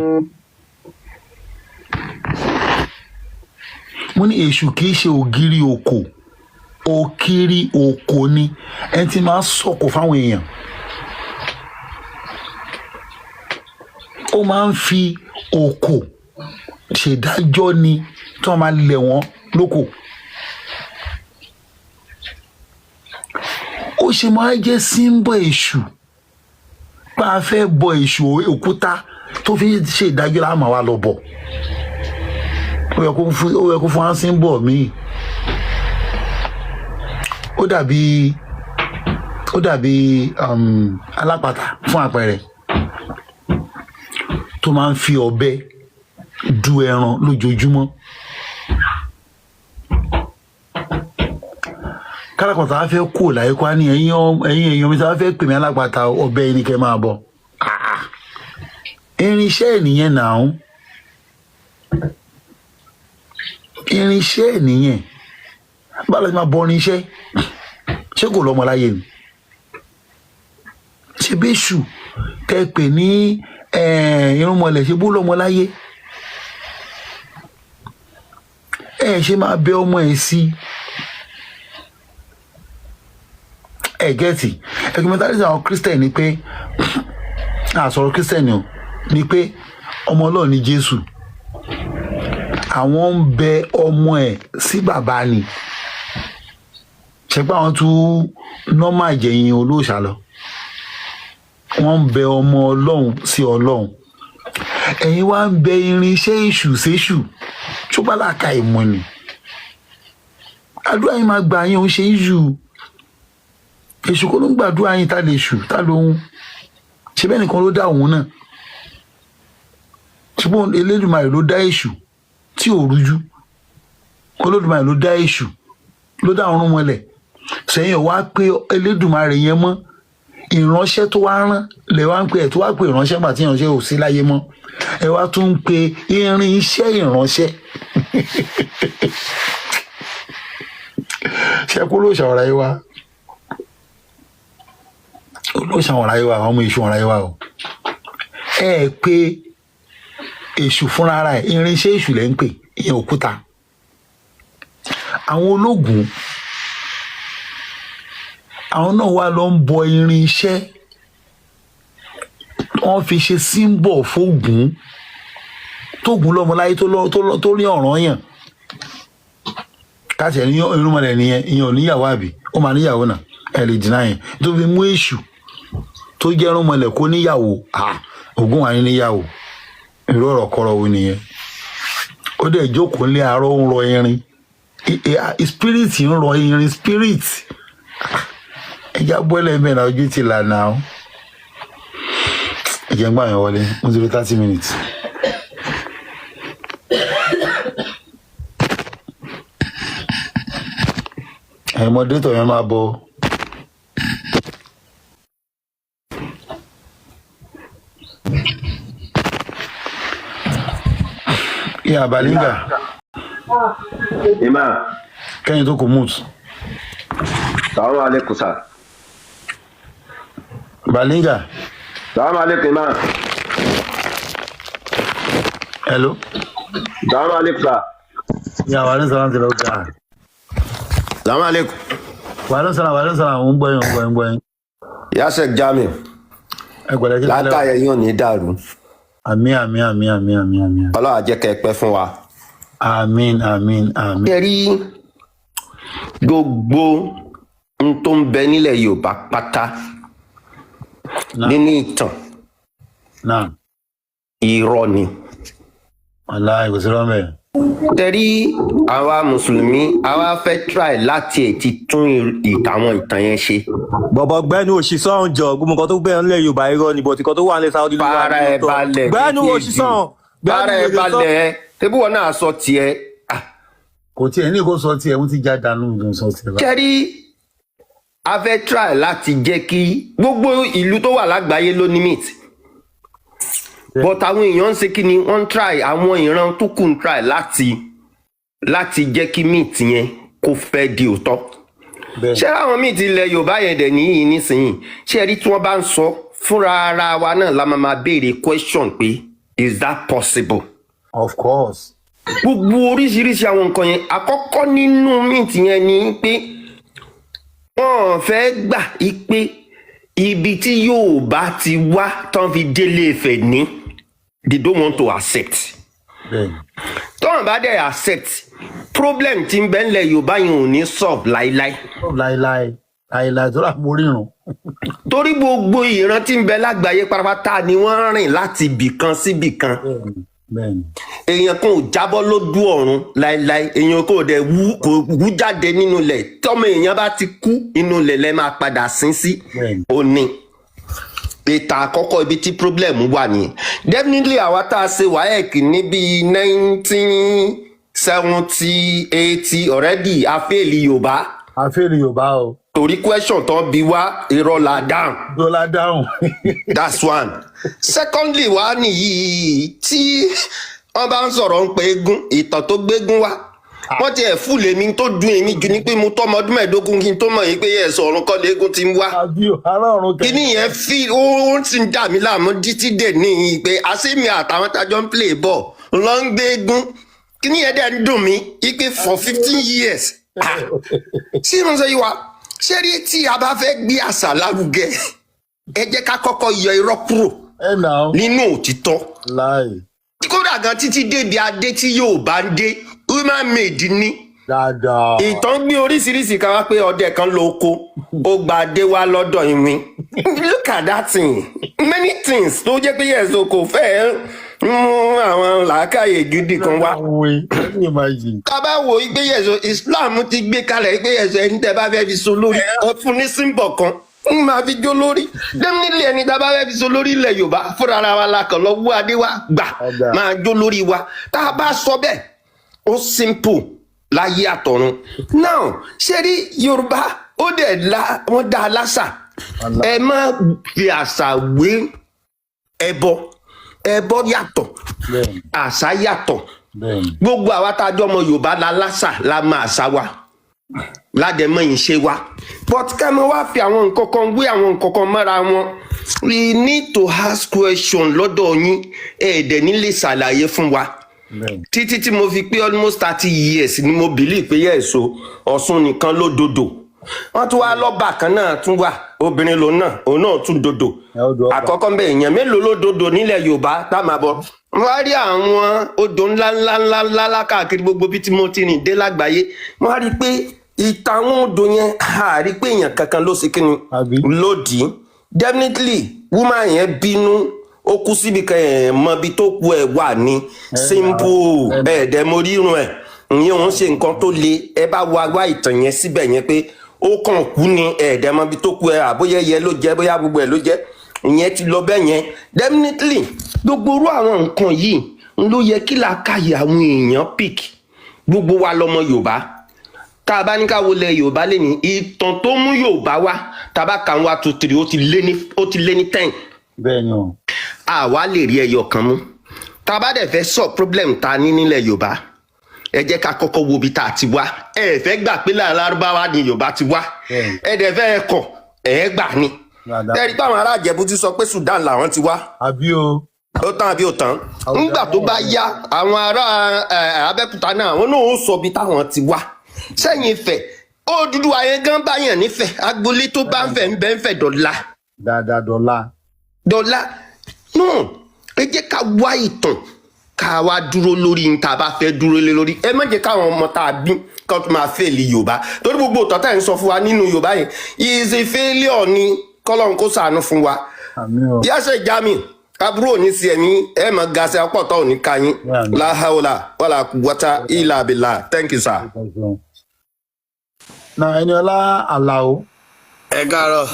Mo ní èṣù kì í ṣe ògiri oko, òkiri oko ni, ẹni tí máa ń sọ̀kò fáwọn èèyàn. Ó máa ń fi òkò ṣèdájọ́ ni, tí wọ́n máa lẹ̀ wọ́n lóko. Ó ṣe máa jẹ́ símbọ̀ èṣù bá a fẹ́ bọ èṣù, òkúta tó fi ṣe ìdájọ́ la máa wá lọ bọ̀. Ó yẹ kó fún wa símbọ̀ míì. Ó dàbí alápatà fún àpẹẹrẹ, tó máa ń fi ọ̀bẹ du ẹran lójoojúmọ́. Kálápàtà á fẹ́ kú láyé kó á ní ẹ̀yin èèyàn mi tí wọ́n fẹ́ pè mí alápàtà, ọ̀bẹ yìí ni kẹ́ máa bọ̀. Irinṣẹ́ ènìyàn náà, irinṣẹ́ ènìyàn, báwo la ti máa bọ irinṣẹ́? Ṣé kò lọ́mọ láyé ni? Ṣe bẹ́ṣù tẹ́ pè ní irúnmọlẹ̀, ṣe bó lọ́mọ láyé? Ẹ ṣe máa bẹ ọmọ ẹ sí. Ẹ gẹ́tì ẹgbẹ́mẹ́tàlísì àwọn kírísítẹ̀nì ni pé, àsọ̀rọ̀ kírísítẹ̀nì o, ni pé ọmọ Ọlọ́run ni Jésù. Àwọn ń bẹ ọmọ ẹ̀ sí bàbá ni. Ṣe pé àwọn tún nọ́mà jẹ̀yìn olóòṣà lọ, wọ́n ń bẹ ọmọ Ọlọ́run sí Ọlọ́run. Ẹ̀yin wá ń bẹ irinṣẹ́ èṣù séṣù. Tó bá làákà ìmọ̀ ni àdúrà yín máa gbà yín, òun ṣe é jù. Èṣù kó ló ń gbàdúrà yín, tá lè ṣù tá lóhun ṣe bẹ́ẹ̀ nìkan ló dá òun náà. Ṣùgbọ́n Elédùmarè ló dá èṣù tí ò rújú. Olódùmarè ló dá èṣù, ló dá ọ̀run mọ́lẹ̀ sẹ́yìn wá pé Elédùmarè yẹn mọ́. Ìránṣẹ́ tó wá rán lè wá ń pè ẹ̀, tó wá pé ìránṣẹ́ gbà tí ìránṣẹ́ ò sí láyé mọ́, ẹ wá tún ń pe irinṣẹ́ ìránṣẹ́. Ṣe kó ló ṣàwọ̀rọ̀ ayé wa, ló ṣàwọ̀rọ̀ ayé wa, àwọn ọmọ èṣù ọ̀rọ̀ ayé wa o. Ẹ pé èṣù fúnra ara ẹ̀, irinṣẹ́ èṣù lẹ́ ń pè, ìyẹn òkúta. Àwọn ológun àwọn náà wá lọ ń bọ irinṣẹ́ wọ́n fi ṣe símbọ̀ fógun tógun lọ́mọ láyé tó ní ọ̀ràn yàn káàtì ẹ̀ ní irúnmọlẹ̀ nìyẹn. Ìyẹn ò níyàwó àbí ó máa níyàwó náà, ẹ lè dìnnà yẹn tó fi mú èṣù tó jẹ́ irúnmọlẹ̀ kó níyàwó. Ògún wà ní níyàwó, irú ọ̀rọ̀ kọ́rọ̀ wo nìyẹn? Ó dẹ̀ jókòó nílé àárọ̀, ń rọ irin, spirit ń rọ irin, spirit ẹja bọ́lẹ̀ mẹ́rin ojú ti là náà. Ẹ̀jẹ̀ ń gbà yẹn wọlé, mo ti lo 30 minutes. Ẹ̀yin mọ́détọ̀ yẹn máa bọ̀. Ìyá Balinga. Imam. Kẹ́yìn tó kò mute. Salaam alaikum sir. Balinga. Salaam alaikum, imam. Hello. Salaam alaikum, sir. Ya wàhálà sàlám ti lọ gà. Salaam alaikum. Wàhálà sàlám, wàhálà sàlám, ń gbọ́ yín, ń gbọ́ yín, ń gbọ́ yín. Ya Sheikh Jamiu. Ẹ gbọ́dọ̀ kí lálẹ́. Látàyè yóò ní dàrú. Àmín, àmín, àmín, àmín, àmín, àmín. Ọlọ́run á jẹ́ kẹ́ ẹ pẹ́ fún wa. Àmín, àmín, àmín. Ṣé rí gbogbo n tó ń bẹ nílẹ̀ Yorùbá pátá nínú ìtàn, irọ́ ni. Wàláhì, kò sí rọ́mẹ̀. Tẹ̀rí àwa mùsùlùmí, àwa fẹ́ try láti ẹ̀ ti tún àwọn ìtàn yẹn ṣe. Bọ̀bọ̀, gbẹ́nu òṣìṣẹ́ ọ̀hún jọ. Gbogbo nǹkan tó gbẹ́ ńlẹ̀ Yorùbá, irọ́ ni, but nǹkan tó wà nílẹ̀ Saudi ló wà Fara ẹ ní òótọ́. balẹ̀. Gbẹ́nu òṣìṣẹ́ ọ̀hún. Fara ẹ balẹ̀, tẹ́bí wọn náà sọ tiẹ̀. Ah, Kò tiẹ̀ ní kó sọ tiẹ̀, wọ́n ti já dànù ní sọ tiẹ̀ báyìí. Kẹ́rí, a fẹ́ try láti jẹ́ kí gbogbo ìlú tó wà lágbàáyé ló ní myth, but àwọn èèyàn ń ṣe kí ni wọ́n ń try, àwọn ìran tó kù ń try láti jẹ́ kí myth yẹn kó fẹ́ di òótọ́. Ṣé àwọn myth ilẹ̀ Yorùbá yẹn dẹ̀ níyì nísìnyìí? Ṣé rí, tí wọ́n bá ń sọ fúnra ara wa náà la máa béèrè question pé, is that possible? Of course. Gbogbo oríṣiríṣi àwọn nǹkan yẹn, àkọ́kọ́ nínú myth yẹn ni pé wọ́n fẹ́ gbà í pé ibi tí Yorùbá ti wá tán fi délé Ifẹ̀ ní, they don't want to accept. Tọ́wọ́n bá dẹ̀ accept, problem tí ń bẹ ńlẹ̀ Yorùbá yẹn ò ní solve láíláí. Láíláí, láíláí, tó rà mo rírun. Torí gbogbo ìran tí ń bẹ lágbàáyé pátápátá ni wọ́n rìn láti ibìkan síbìkan. Èèyàn kan ò jábọ́ lójú ọ̀run láéláé, èèyàn kò dẹ̀ wú, kò wú jáde nínú ilẹ̀. Tọ́mọ èèyàn bá ti kú, inú ilẹ̀ lẹ́ máa padà sin sí. Ó ní ìtàn àkọ́kọ́ ibi tí problem wà nìyẹn. Definitely, àwa tá a ṣe WAEC ní bíi 1970, 80, already a fail Yorùbá. A fail Yorùbá o. Torí question tán bí wá, irọ́ la dáhùn. Dọ́là dáhùn. That's one. Secondly, wá nìyí, tí wọ́n bá ń sọ̀rọ̀ ń pe eégún, ìtàn tó gbégún wá, wọ́n ti ẹ̀ fún lèmi tó dùn èmi jù ní pé mo tọ́ ọmọ ọdún 15 kí n tó mọ̀ yìí pé ẹ̀sọ̀ ọ̀run kọ́ léegun ti ń wá. Àbí o, ará ọ̀run kẹ́. Kíní yẹn fi ó ń sì ń dà mí láàmú títí dè ní pé àṣìmí àtàwọn tájọ́ ń play ball ló ń gbé eégún. Kíní yẹn dẹ̀ ń dùn mí ipe for 15 years. Ah, ṣé mo sọ yìí wa? Ṣé rí, tí a bá fẹ́ gbé àṣà lárugẹ, ẹ jẹ́ ká kọ́kọ́ yọ irọ́ kúrò Ẹ nà ó. nínú òtítọ́. Láì. Kódà gan, títí débi adé tí yóò bá ń dé, human made ni. Dáadáa. Ìtàn gbé oríṣiríṣi kan wá pé ọdẹ kan lọ oko, ó gba adé wá lọ́dọ̀ ìwìn. Look at that thing, many things tó jẹ́ pé yes o, kò fẹ́ mú àwọn làákàyè gidi kan wá. Wí, can you imagine? Ká bá wo pé yes o, Islam ti gbé kalẹ̀ pé yes o, ẹni tẹ́ bá fẹ́ fi so lórí, ẹ fún ní symbol kan ń máa fi jó lórí. Definitely, ẹni tá a bá fẹ́ fi so lórí ilẹ̀ Yorùbá, fúnra ara wa la kàn lọ wú adé wa gbà. Ọ̀gá. Máa jó lórí wa. Tá a bá sọ bẹ́ẹ̀, ó simple láyé àtọ̀run. Now, ṣé rí, Yorùbá ó dẹ̀ la, wọ́n dá a lásà. Ẹ má fi àṣà wé ẹbọ. Ẹbọ yàtọ̀, àṣà yàtọ̀. Gbogbo àwa tá a jọ ọmọ Yorùbá la lásà, la máa àṣà wa, ládẹ̀mọ́ ìṣe wa, but ká máa wá fi àwọn nǹkan kan wé àwọn nǹkan kan mọ́ra wọn, we need to ask question lọ́dọ̀ yín. Ẹ̀ẹ́dẹ̀ nílé ṣàlàyé fún wa. Títí tí mo fi pé almost 30 years ni mo believe pé yes o, Ọ̀ṣun nìkan ló dodò. Wọ́n tún wá lọ́ba kan náà tún wà, obìnrin lòun náà, òun náà tún dodò. Ẹ ó do ọba. Àkọ́kọ́ ń bẹ, èèyàn mélòó ló dodò nílẹ̀ Yorùbá tá a máa bọ̀? Wọ́n á rí àwọn odò ńlá ńlá ńlá ńlá ńlá káàkiri gbogbo bí tí mo ti rìn dé lágbàáyé. Wọ́n á rí i pé ìtàn àwọn odò yẹn, a rí i pé èèyàn kankan ló ṣe kíni Àbí? lòdì. Definitely, woman yẹn bínú, ó kú síbi kan, ẹ̀ mọ ibi tó kú ẹ̀ wà ní. Simple. Ẹ̀ dẹ̀ mo rírun ẹ̀, ìyẹn òun ṣe nǹkan tó le. Ẹ bá wa wá ìtàn yẹn síbẹ̀ yẹn pé ó kàn kú ni, ẹ̀ dẹ̀ mọ ibi tó kú ẹ̀, àbóyá ẹyẹ ló jẹ́, bóyá gbogbo ẹ̀ ló jẹ́. Ìyẹn ti lọ bẹ́ẹ̀ yẹn. Definitely, gbogbo irú àwọn nǹkan yìí ń ló yẹ kí làákàyè àwọn èèyàn pick. Gbogbo wa lọmọ Yorùbá. Tá a bá ní ká wọlé Yorùbá lé ní ìtàn tó mú Yorùbá wá, tá a bá kà ń wá two, three, ó ti lé ní 10. Bẹ́ẹ̀ ni o. Àwa lè rí ẹyọ kan mú. Tá a bá dẹ̀ fẹ́ sọ problem ta ní nílẹ̀ Yorùbá, ẹ jẹ́ ká kọ́kọ́ wo ibi tá a ti wá. Ẹ fẹ́ gbà pé láàrín Lárúbáwá ni Yorùbá ti wá. Bẹ́ẹ̀ni. Ẹ dẹ̀ fẹ́ kọ̀, ẹ gbà ni. Dáadáa. Tẹ́rí pé àwọn ará Ìjẹ̀bú ti sọ pé Sudan làwọn ti wá. Àbí o. Ó tán àbí ó tán? Ńgbà tó bá yá, àwọn ará Abẹ́òkúta náà, àwọn náà ó sọ bí táwọn ti wá. Sẹ́yìn Ifẹ̀, Odùduwà yẹn gan báyàn nífẹ̀ẹ́, agboolé tó bá ń fẹ̀ ń bẹ́ ń fẹ̀ dọ̀la. Dáadáa dọ́là. Dọ̀la no. Ẹ jẹ́ ká wá ìtàn, ká wá dúró lórí ní tá a bá fẹ́ dúró lé lórí. Ẹ má jẹ́ káwọn ọmọ tá a bí kó tó máa fail Yorùbá, torí gbogbo ìtàn tá à ń sọ fún wa nínú Yorùbá yẹn is a failure ni. Kọ́lọ́run kó ṣàánú fún wa. Àmín o. Yáṣẹ jami aburú òní sí ẹ̀mí ẹ̀ mọ̀ gàṣẹ ọ̀pọ̀tọ̀ òní kayín. Láhàólà wàlà wọ́tá ìlà àbílà. Thank you, sir. Ẹ ṣeun. Na Ẹniọlá Àlàó. Ẹ káàárọ̀,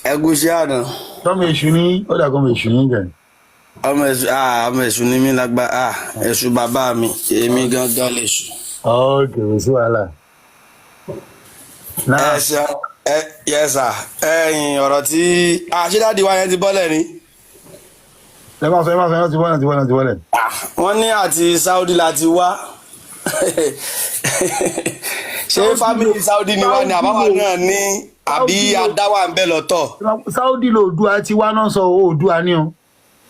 ẹ kú iṣẹ́ àná. Tọ́mọ èṣù ní ó dàgbọ́n èṣù ní jẹ. Ọmọ èṣù, ah, ọmọ èṣù ni mí lágbá, ah, èṣù bàbá mi, èmi gangan lèṣù. Ọ̀ọ́kẹ́, kò sí wàhálà. Náà. Ẹ ṣe ẹ yẹ sà, ẹyìn ọ̀rọ̀ tí àṣídàdì wa yẹn ti bọ́lẹ̀ ni. Ẹ máa sọ, ẹ máa sọ, ẹ ti wọlé, ti wọlé, ti wọlé. Ah, wọ́n ní àti Saudi la ti wá. Ṣé family Saudi ni wá ni, àbáwá náà ní, àbí adáwà ń bẹ lọ́tọ̀? Saudi lòdùà ti wá náà, sọ Oòduà ni o.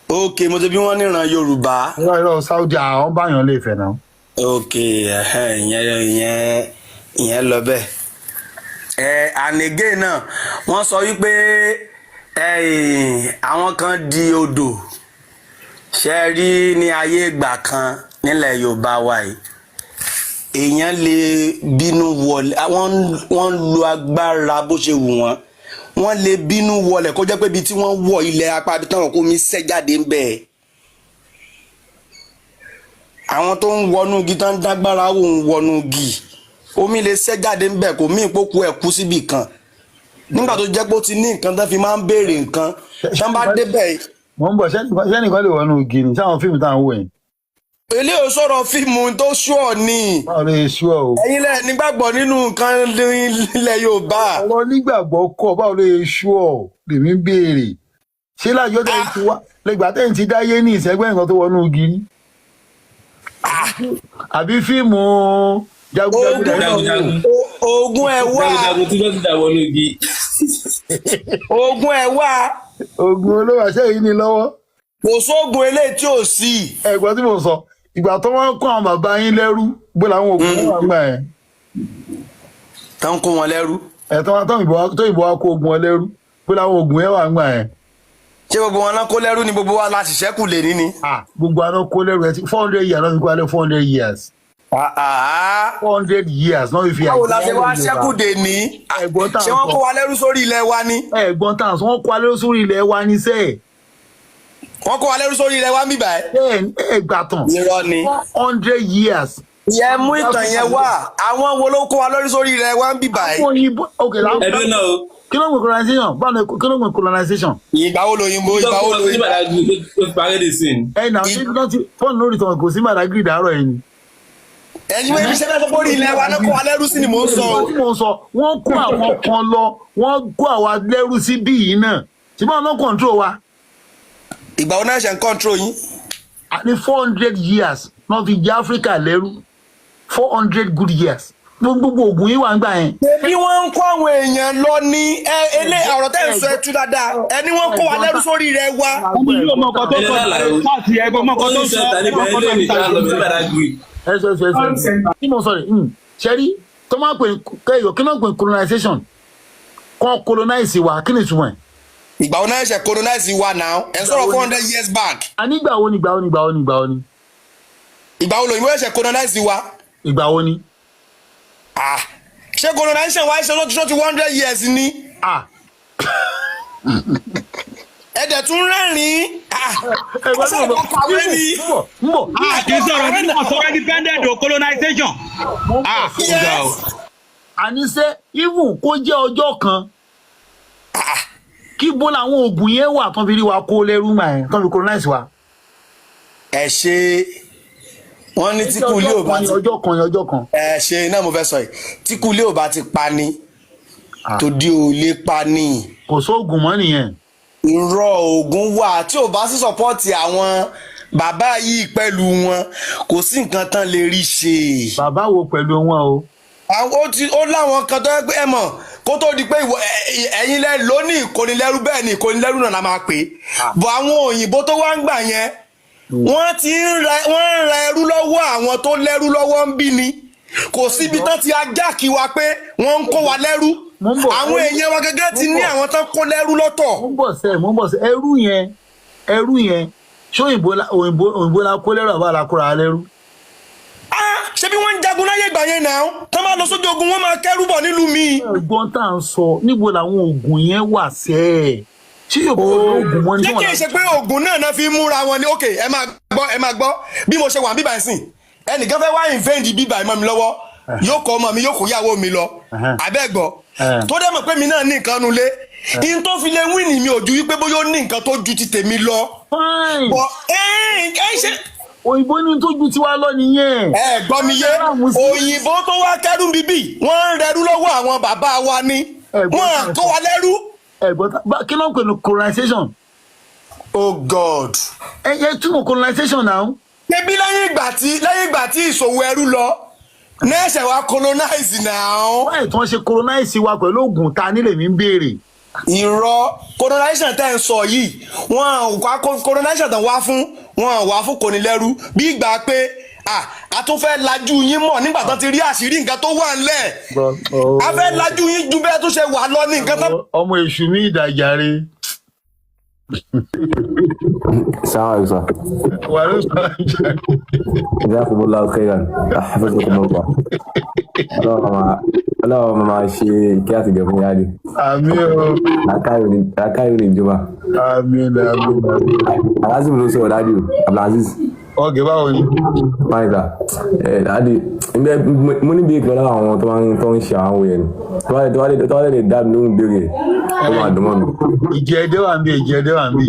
Ok, mo ti bí wọ́n níran Yorùbá. Irọ́, irọ́, Saudi àwọn báyọ̀ lè fẹ̀ náà. Ok, ẹhẹn, ìyẹn lọ bẹ́ẹ̀. Ẹ ànégé náà, wọ́n sọ wípé àwọn kan di odò. Ṣe rí, ní ayé ìgbà kan nílẹ̀ Yorùbá wa yìí, èèyàn lè bínú wọlé, wọ́n ń lo agbára bó ṣe wù wọ́n. Wọ́n lè bínú wọlé, kó jẹ́ pé ibi tí wọ́n wọ̀, ilẹ̀ apá ibi táwọn kó mi ṣẹ́ jáde ń bẹ́ẹ̀, àwọn tó ń wọnú igi tó ń dágbára wò ń wọnú igi, omi lè ṣẹ́ jáde ń bẹ̀, kò mí ìpókù ẹ̀ kú síbì kan, nígbà tó jẹ́ pé ó ti ní nǹkan tó fi máa ń béèrè nǹkan tán bá débẹ̀. Mo ń bọ̀, sẹ́nìkan lè wọnú igi ni sáwọn fíìmù tá à ń wò yẹn? Eléyìí ò sọ̀rọ̀ fíìmù tó ṣùọ̀ ni. Báwo ló ṣe ṣú ọ o? Ẹ̀yin lẹ̀ nígbàgbọ́ nínú nǹkan ilẹ̀ Yorùbá. Ọ̀rọ̀ nígbàgbọ́ kọ́, báwo ló ṣe ṣú ọ lèmi ń béèrè. Ṣé lájọ́ tẹ̀ ń ti wá lẹ́gbàá tẹ̀ ń ti dáyé ní ìṣẹ́gbẹ́ nǹkan tó wọnú igi rí? Àbí fíìmù jagunjagun lẹ́yìn náà wò? Jagunjagun. Oògùn ẹ̀ wá. Jagunjagun tí wọ́n ti dà wọnú igi. Oògùn ẹ̀ wá. Oògùn olówó àṣẹ yìí ni lọ́wọ́. Kò sóògùn eléyìí tí ò sí. Ẹ̀gbọ́n tí mo sọ, ìgbà tó wọ́n kó àwọn bàbá yín lẹ́rú gbé làwọn oògùn wọn wà gbà yẹn. Tán kó wọn lẹ́rú? Ẹ̀tọ́ wọn tó ìbò wa kó oògùn wọn lẹ́rú, gbé làwọn oògùn yẹn wà gbà yẹn. Ṣé gbogbo wọn náà kó lẹ́rú ni? Gbogbo wa la ṣiṣẹ́ kù lè ní ni. Ah, gbogbo àná kó lẹ́rú ẹ ti 400 years náà fi kó alẹ́, 400 years. Ah, ah. 400 years náà fi Báwo la ṣe wá ṣẹ́kù dè ní? Ẹ̀gbọ́n tá à ń Ṣé wọ́n sọ. kó wa lẹ́rú sórí ilẹ̀ wa ni? Ẹ̀gbọ́n tá à ń sọ, wọ́n kó alẹ́ sórí ilẹ̀ wa ní sẹ́ẹ̀. Wọ́n kó wa lẹ́rú sórí ilẹ̀ wa ń bíbà ẹ́. Bẹ́ẹ̀, ẹgbà tán. Irọ́ ni. 400 years. Ìyẹn mú ìtàn yẹn wá. Àwọn wo ló kó wa lẹ́rú sórí ilẹ̀ wa ń bíbà ẹ́? Àwọn òyìnbó, ok, làwọn. Ẹdún náà o. Kí ló ń pè colonization? Báwo ni, kí ló ń pè colonization? Ìgbà wo lòyìnbó, ìgbà wo Tó ní lòyìnbó? Badagry tó fi parẹ́ dè sí ni. Ẹ nà ṣé kí wọ́n ti fọ́ọ̀nù lórí ìtàn kò sí Badagry dàárọ̀ yìí ni. Ẹ̀yin wọ́n ṣe fẹ́ sọ pé orí ilẹ̀ wa náà kó wa lẹ́rú sí ni mò ń sọ o. Tí mò ń sọ, wọ́n kó àwọn kan lọ, wọ́n kó àwa lẹ́rú sí bí yìí náà, ṣùgbọ́n àwọn náà control wa. Ìgbà wo náà ṣe ń control yín? Ní 400 years náà fi jẹ́ Áfíríkà lẹ́rú, 400 good years. Gbogbo oògùn yìí wà ń gbà yẹn. Bí wọ́n ń kó àwọn èèyàn lọ ní ẹ elé, ọ̀rọ̀ tẹ́ ń sọ ẹ tú dáadáa. Ẹni wọ́n kó wa lẹ́rú sórí ilẹ̀ wa. Ọmọ yóò mọ ọkọ tó sọ láti ẹgbẹ́ mọ ọkọ tó Ó ní sọ sẹ́ńtà níbẹ̀ ọkọ tó lè ní sọ. ká lọ sí Badagry. Ẹ sọ sọ sọ tí mo sọ rẹ ṣẹ́rí tó máa pè kẹyọ, kí ló ń pè colonization? Kọ́ colonize wa, kí ni ìtumọ̀ ẹ̀? Ìgbà wo náà ṣe colonize wa náà? Ẹ sọ̀rọ̀ 400 years back. A ní ìgbà wo ni, ìgbà wo ni, ìgbà wo ni, ìgbà wo ni? Ìgbà wo lòyìnbó ṣe colonize wa? Ìgbà wo ni? Ah, ṣé colonization wa ṣe lọ́tún ti 100 years ni? Ah. Ẹ dẹ̀ tún rẹ́rìn-ín. Ah, Ẹ̀gbọ́n tí ọ̀sẹ̀ mo kan kàwé ni. sọ, ń bọ̀, ń bọ̀. A kì í sọ̀rọ̀ nínú ọ̀sọ̀rọ̀ independent o, colonization. Ah, ó ga o. Àníṣe even kó jẹ́ ọjọ́ kan, kí bó làwọn oògùn yẹn wà tán fi rí wa kó lẹ́rú mà ẹ̀ tán fi colonize wa? Ẹ ṣe, wọ́n ní tí kú ilé ò bá ti Ọjọ́ kan ni, ọjọ́ kan. Ẹ ṣe náà mo fẹ́ sọ yìí, tí kú ilé ò bá ti pa ni, tòde ò lè pa ni. Kò sóògùn mọ́ nìyẹn. Irọ́, oògùn wà. Tí ò bá sí support àwọn bàbá yìí pẹ̀lú wọn, kò sí nǹkan tán lè rí ṣe. Bàbá wo pẹ̀lú wọn o? Àwọn ó ti ó láwọn kan tó yẹ pé ẹ mọ̀ Kó tó di pé ìwọ ẹ̀yin lẹ ló ní ìkónilẹ́rú, bẹ́ẹ̀ ni ìkónilẹ́rú náà la máa pè é. Bọ̀ àwọn òyìnbó tó wá ń gbà yẹn, wọ́n ti ń ra, wọ́n ń ra ẹrú lọ́wọ́ àwọn tó lẹ́rú lọ́wọ́ ń bí ni. Kò síbi tán ti ajá kí wa pé wọ́n ń kó wa lẹ́rú. Mo ń bọ̀. Àwọn èèyàn wa gẹ́gẹ́ ti ní àwọn tán kó lẹ́rú lọ́tọ̀. Mo ń bọ̀ sẹ́, mo ń bọ̀ sẹ́. Ẹrú yẹn, ṣé òyìnbó la kó lẹ́rú àbá la kóra lẹ́rú? Ah, ṣé bí wọ́n ń jagun láyé ìgbà yẹn náà, tán bá lọ sójú ogun, wọ́n máa kẹ́rú bọ̀ nílùú mi. Ẹ̀gbọ́n tá à ń sọ, níbo làwọn oògùn yẹn wà sẹ́? Ṣé yóò kó oògùn wọn ní? Ṣé kì í ṣe pé oògùn náà náà fi múra wọn ni? Ok, ẹ máa gbọ́, ẹ máa gbọ́. Bí mo ṣe wà bíbá ìsìn, ẹnìkan fẹ́ wá invade bíbá ìmọ̀ mi lọ́wọ́, yóò kọ́ ọmọ mi, yóò kó ìyàwó mi lọ. Abẹ́gbọ́ tó dẹ́ mọ̀ pé mi náà ní nǹkan nulẹ̀ in tó fi lè win mi ò ju wípé bóyá ó ní nǹkan tó ju ti tèmi lọ. Fine. Bọ̀ ẹ ẹ ṣe. Òyìnbó ní tó ju tiwa lọ nìyẹn. Ẹ gbọ́ mi yé, òyìnbó tó wá kẹ́rù bíbí, wọ́n ń rẹrú lọ́wọ́ àwọn bàbá wa ni. Wọ́n à kó wa lẹ́rú. Ẹ̀gbọ́n kí ló ń pè ní colonization? Oh God. Ẹ yẹ túmọ̀ colonization náà. Ṣebí lẹ́yìn ìgbà tí ìṣòwò ẹrú lọ nẹ́ẹ̀sẹ̀ wa colonize now. Wáyé tí wọ́n ṣe colonize wa pẹ̀lú oògùn ta nílé mi ń béèrè. Irọ́, colonization tẹ́ ń sọ yìí, wọ́n wá colonization tán wá fún wọ́n wá fún kònílẹ́rú, bí ìgbà pé a tún fẹ́ lajú yín mọ̀ nígbà tán ti rí àṣírí nǹkan tó wà ńlẹ̀, a fẹ́ lajú yín ju bẹ́ẹ̀ tó ṣe wà lọ ní nǹkan tán. Ọmọ èṣù mi ìdàjàre. السلام عليكم sir. Wà ló sọ ìjàre. جزاكم الله خيرا، حفظكم الله. Ọlọ́run máa ṣe ìkẹ́ àti ìgẹ̀ fún yáàdì. Àmín o. Làákàyè ní ìjọba. Àmín, àmín, àmín. Alazim ló sọ̀rọ̀, daddy o, Abdulaziz. Ok, báwo ni? Fine sir. Ẹ daddy, ǹbẹ́ mo ní bí kan lára àwọn tó máa ń tó ń ṣe àwọn yẹn. Tó bá lè dá mi lóhùn béèrè, ó máa dùn mọ́ mi. Ìjẹ ẹdẹ wà ń bí, ìjẹ ẹdẹ wà ń bí.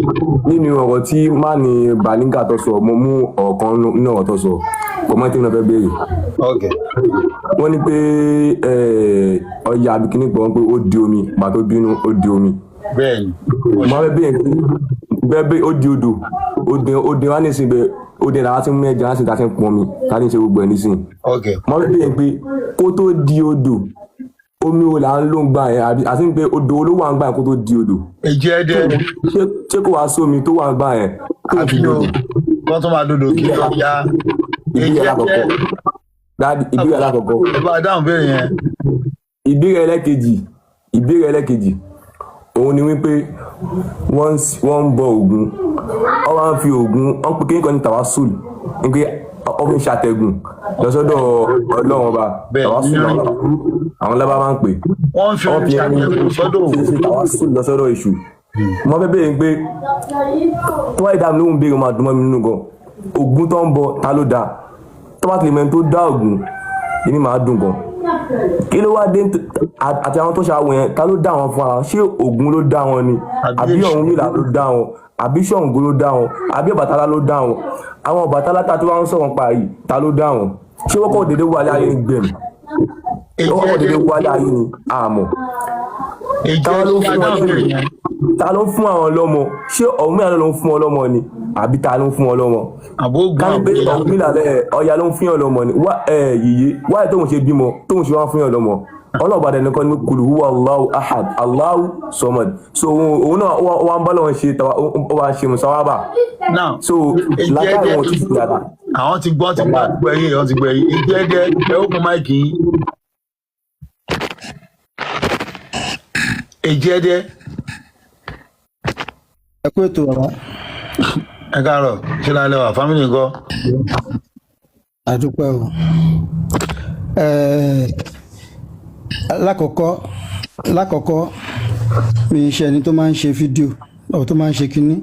Nínú ọ̀rọ̀ tí Mani Balinga tó sọ, mo mú ọ̀kan nínú ọ̀rọ̀ tó sọ. Kò mọ́ tí mo fẹ́ béèrè. Ok. Wọ́n ní pé ọya àbí kíní gbọ́n pé ó di omi, ìgbà tó bínú ó di omi. Bẹ́ẹ̀ni. Mo fẹ́ béèrè bẹ́ẹ̀ bẹ́ẹ̀, ó di odò, ó di wá nísìnyí bẹ́ẹ̀, ó di làwọn ti ń mú ẹja láti ta ti ń pọn mi ta ti ń ṣe gbogbo ẹ̀ nísìnyí. Ok. Mo fẹ́ béèrè pé kó tó di odò, omi wo là ń lò ń gbà yẹn, àbí àti pé odò wo ló wà ń gbà yẹn kó tó di odò? Ìjẹ ẹdẹ. Ṣé kò wá sómi tó wà ń gbà yẹn tó fi Àbí di o odò? Kọ́ tó máa dodo kí ló ya. Ìbéèrè alákọ̀ọ́kọ́, daddy, ìbéèrè alákọ̀ọ́kọ́. Ẹ bá dáhùn béèrè yẹn. Ìbéèrè ẹlẹ́kejì, òun ni wípé wọ́n ń bọ Ògún, wọ́n máa ń fi Ògún, wọ́n pe kíní kan ní tàwásùl, ní pé wọ́n fi ń ṣàtẹ̀gùn lọ́sọ́dọ̀ Ọlọ́run Ọba. Tàwásùl àwọn lábá máa ń pè. Wọ́n fi Wọ́n fi ṣàtẹ̀gùn sọ́dọ̀ Ògún. Ṣe tàwásùl lọ́sọ́dọ̀ Èṣù. Mo fẹ́ béèrè pé tó bá yẹ dáhùn lóhùn béèrè, máa dùn mọ́ mi nínú gan. Ògún tó ń bọ, ta ló dá? Tó bá ti lè mẹ́ni tó dá Ògún, ìní máa dùn gan. Kí ló wá dé àti àwọn tó ṣàwọn yẹn, ta ló dá wọn fún ara wọn? Ṣé Ògún ló dá wọn ni, àbí Ọ̀rúnmìlà ló dá wọn, àbí Ṣàngó ló dá wọn, àbí Ọbàtálá ló dá wọn? Àwọn Ọbàtálá tá tó wá ń sọ̀rọ̀ pa yìí, ta ló dá wọn? Ṣé wọ́n kọ́ dédé wálé ayé ní gbẹ̀m? Wọ́n kọ́ dédé wálé ayé ní àmọ́ ta ló fún wọn lọ́mọ? Ta ló fún àwọn lọ́mọ? Ṣé Ọ̀rúnmìlà ló ń fún wọn lọ́mọ ni, àbí ta ló ń fún wọn lọ́mọ? Ká ní pé Ọ̀rúnmìlà Ọya ló ń fún yàn lọ́mọ ni wá ẹ yìí wáyé tóun ṣe bímọ, tóun ṣe wá fún yàn lọ́mọ. Ọlọ́ọ̀bá dẹ̀ nìkan ní kul huwa Allahu ahad Allahu samad. So òun náà ó wá ń bá lọ́wọ́ ṣe tàwa, ó wá ń ṣe musawaba. Now, so látàrí wọn ti fi dáadáa. Àwọn ti gbọ́, ti gbọ́ ẹyẹ, àwọn ti gbọ́ ẹyẹ. Ìjẹ́gẹ́ ẹ ó kún mic yín. Ìjẹ́gẹ́. Ẹ kú ètò, bàbá. Ẹ káàárọ̀, ṣé lálẹ́ wà, family ńkọ́? Àdúpẹ́ o. Lákọ̀ọ́kọ́, mi ń ṣe ẹni tó máa ń ṣe fídíò ọ̀ tó máa ń ṣe kínní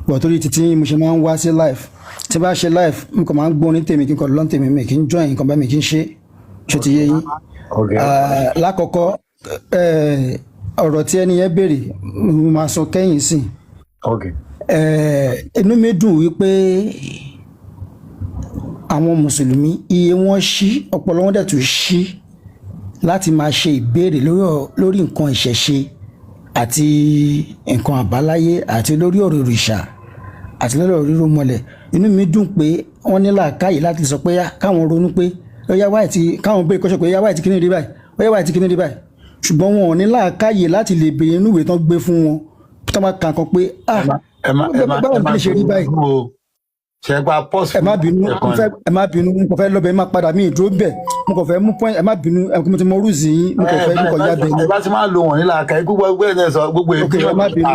bọ̀, torí títí mo ṣe máa ń wá sí live. Tí bá ṣe live, mo kàn máa ń gbọ́ ní tèmi, kí n kàn lọ́n tèmi, mi kì í join nǹkan bá mi kì í ṣe. Ṣe ti yé yín? Lákọ̀ọ́kọ́, ọ̀rọ̀ tí ẹni yẹn béèrè, mo máa sọ kẹ́yìn sí. Inú mi dùn wípé àwọn mùsùlùmí, iye wọn ṣí, ọpọlọ wọn dẹ̀ tún ṣí láti máa ṣe ìbéèrè lórí nǹkan ìṣẹ̀ṣe àti nǹkan àbáláyé àti lórí ọ̀rọ̀ òrìṣà àti lórí ọ̀rọ̀ ríró mọ́lẹ̀. Inú mi dùn pé wọ́n ní làákàyè láti sọ pé káwọn ronú pé ó yá wáyé tí káwọn béèrè kọ́ṣọ́ pé ó yá wáyé tí kíní rí báyìí, ó yá wáyé tí kíní rí báyìí. Ṣùgbọ́n wọn ò ní làákàyè láti lè béèrè inú ìwé tán gbé fún wọn, tán bá kà kan pé ah, Ẹ má ẹ má báwo ẹ má ni kí lè ṣe rí báyìí? O ṣe gba pause. Ẹ má bínú, mo fẹ́, ẹ má bínú, mo kàn fẹ́ lọ́bẹ̀, ẹ má padà mí ìdúró bẹ̀, mo kàn fẹ́ mú point. Ẹ má bínú, ẹ kò mo ti mọ rúùsì yín, mo kàn fẹ́, mo kàn yá bẹ̀ ni. Ẹ bá ti máa lo wọn nílà aka gbogbo ẹgbẹ́ ẹ̀ sọ gbogbo Ok, ẹ má bínú,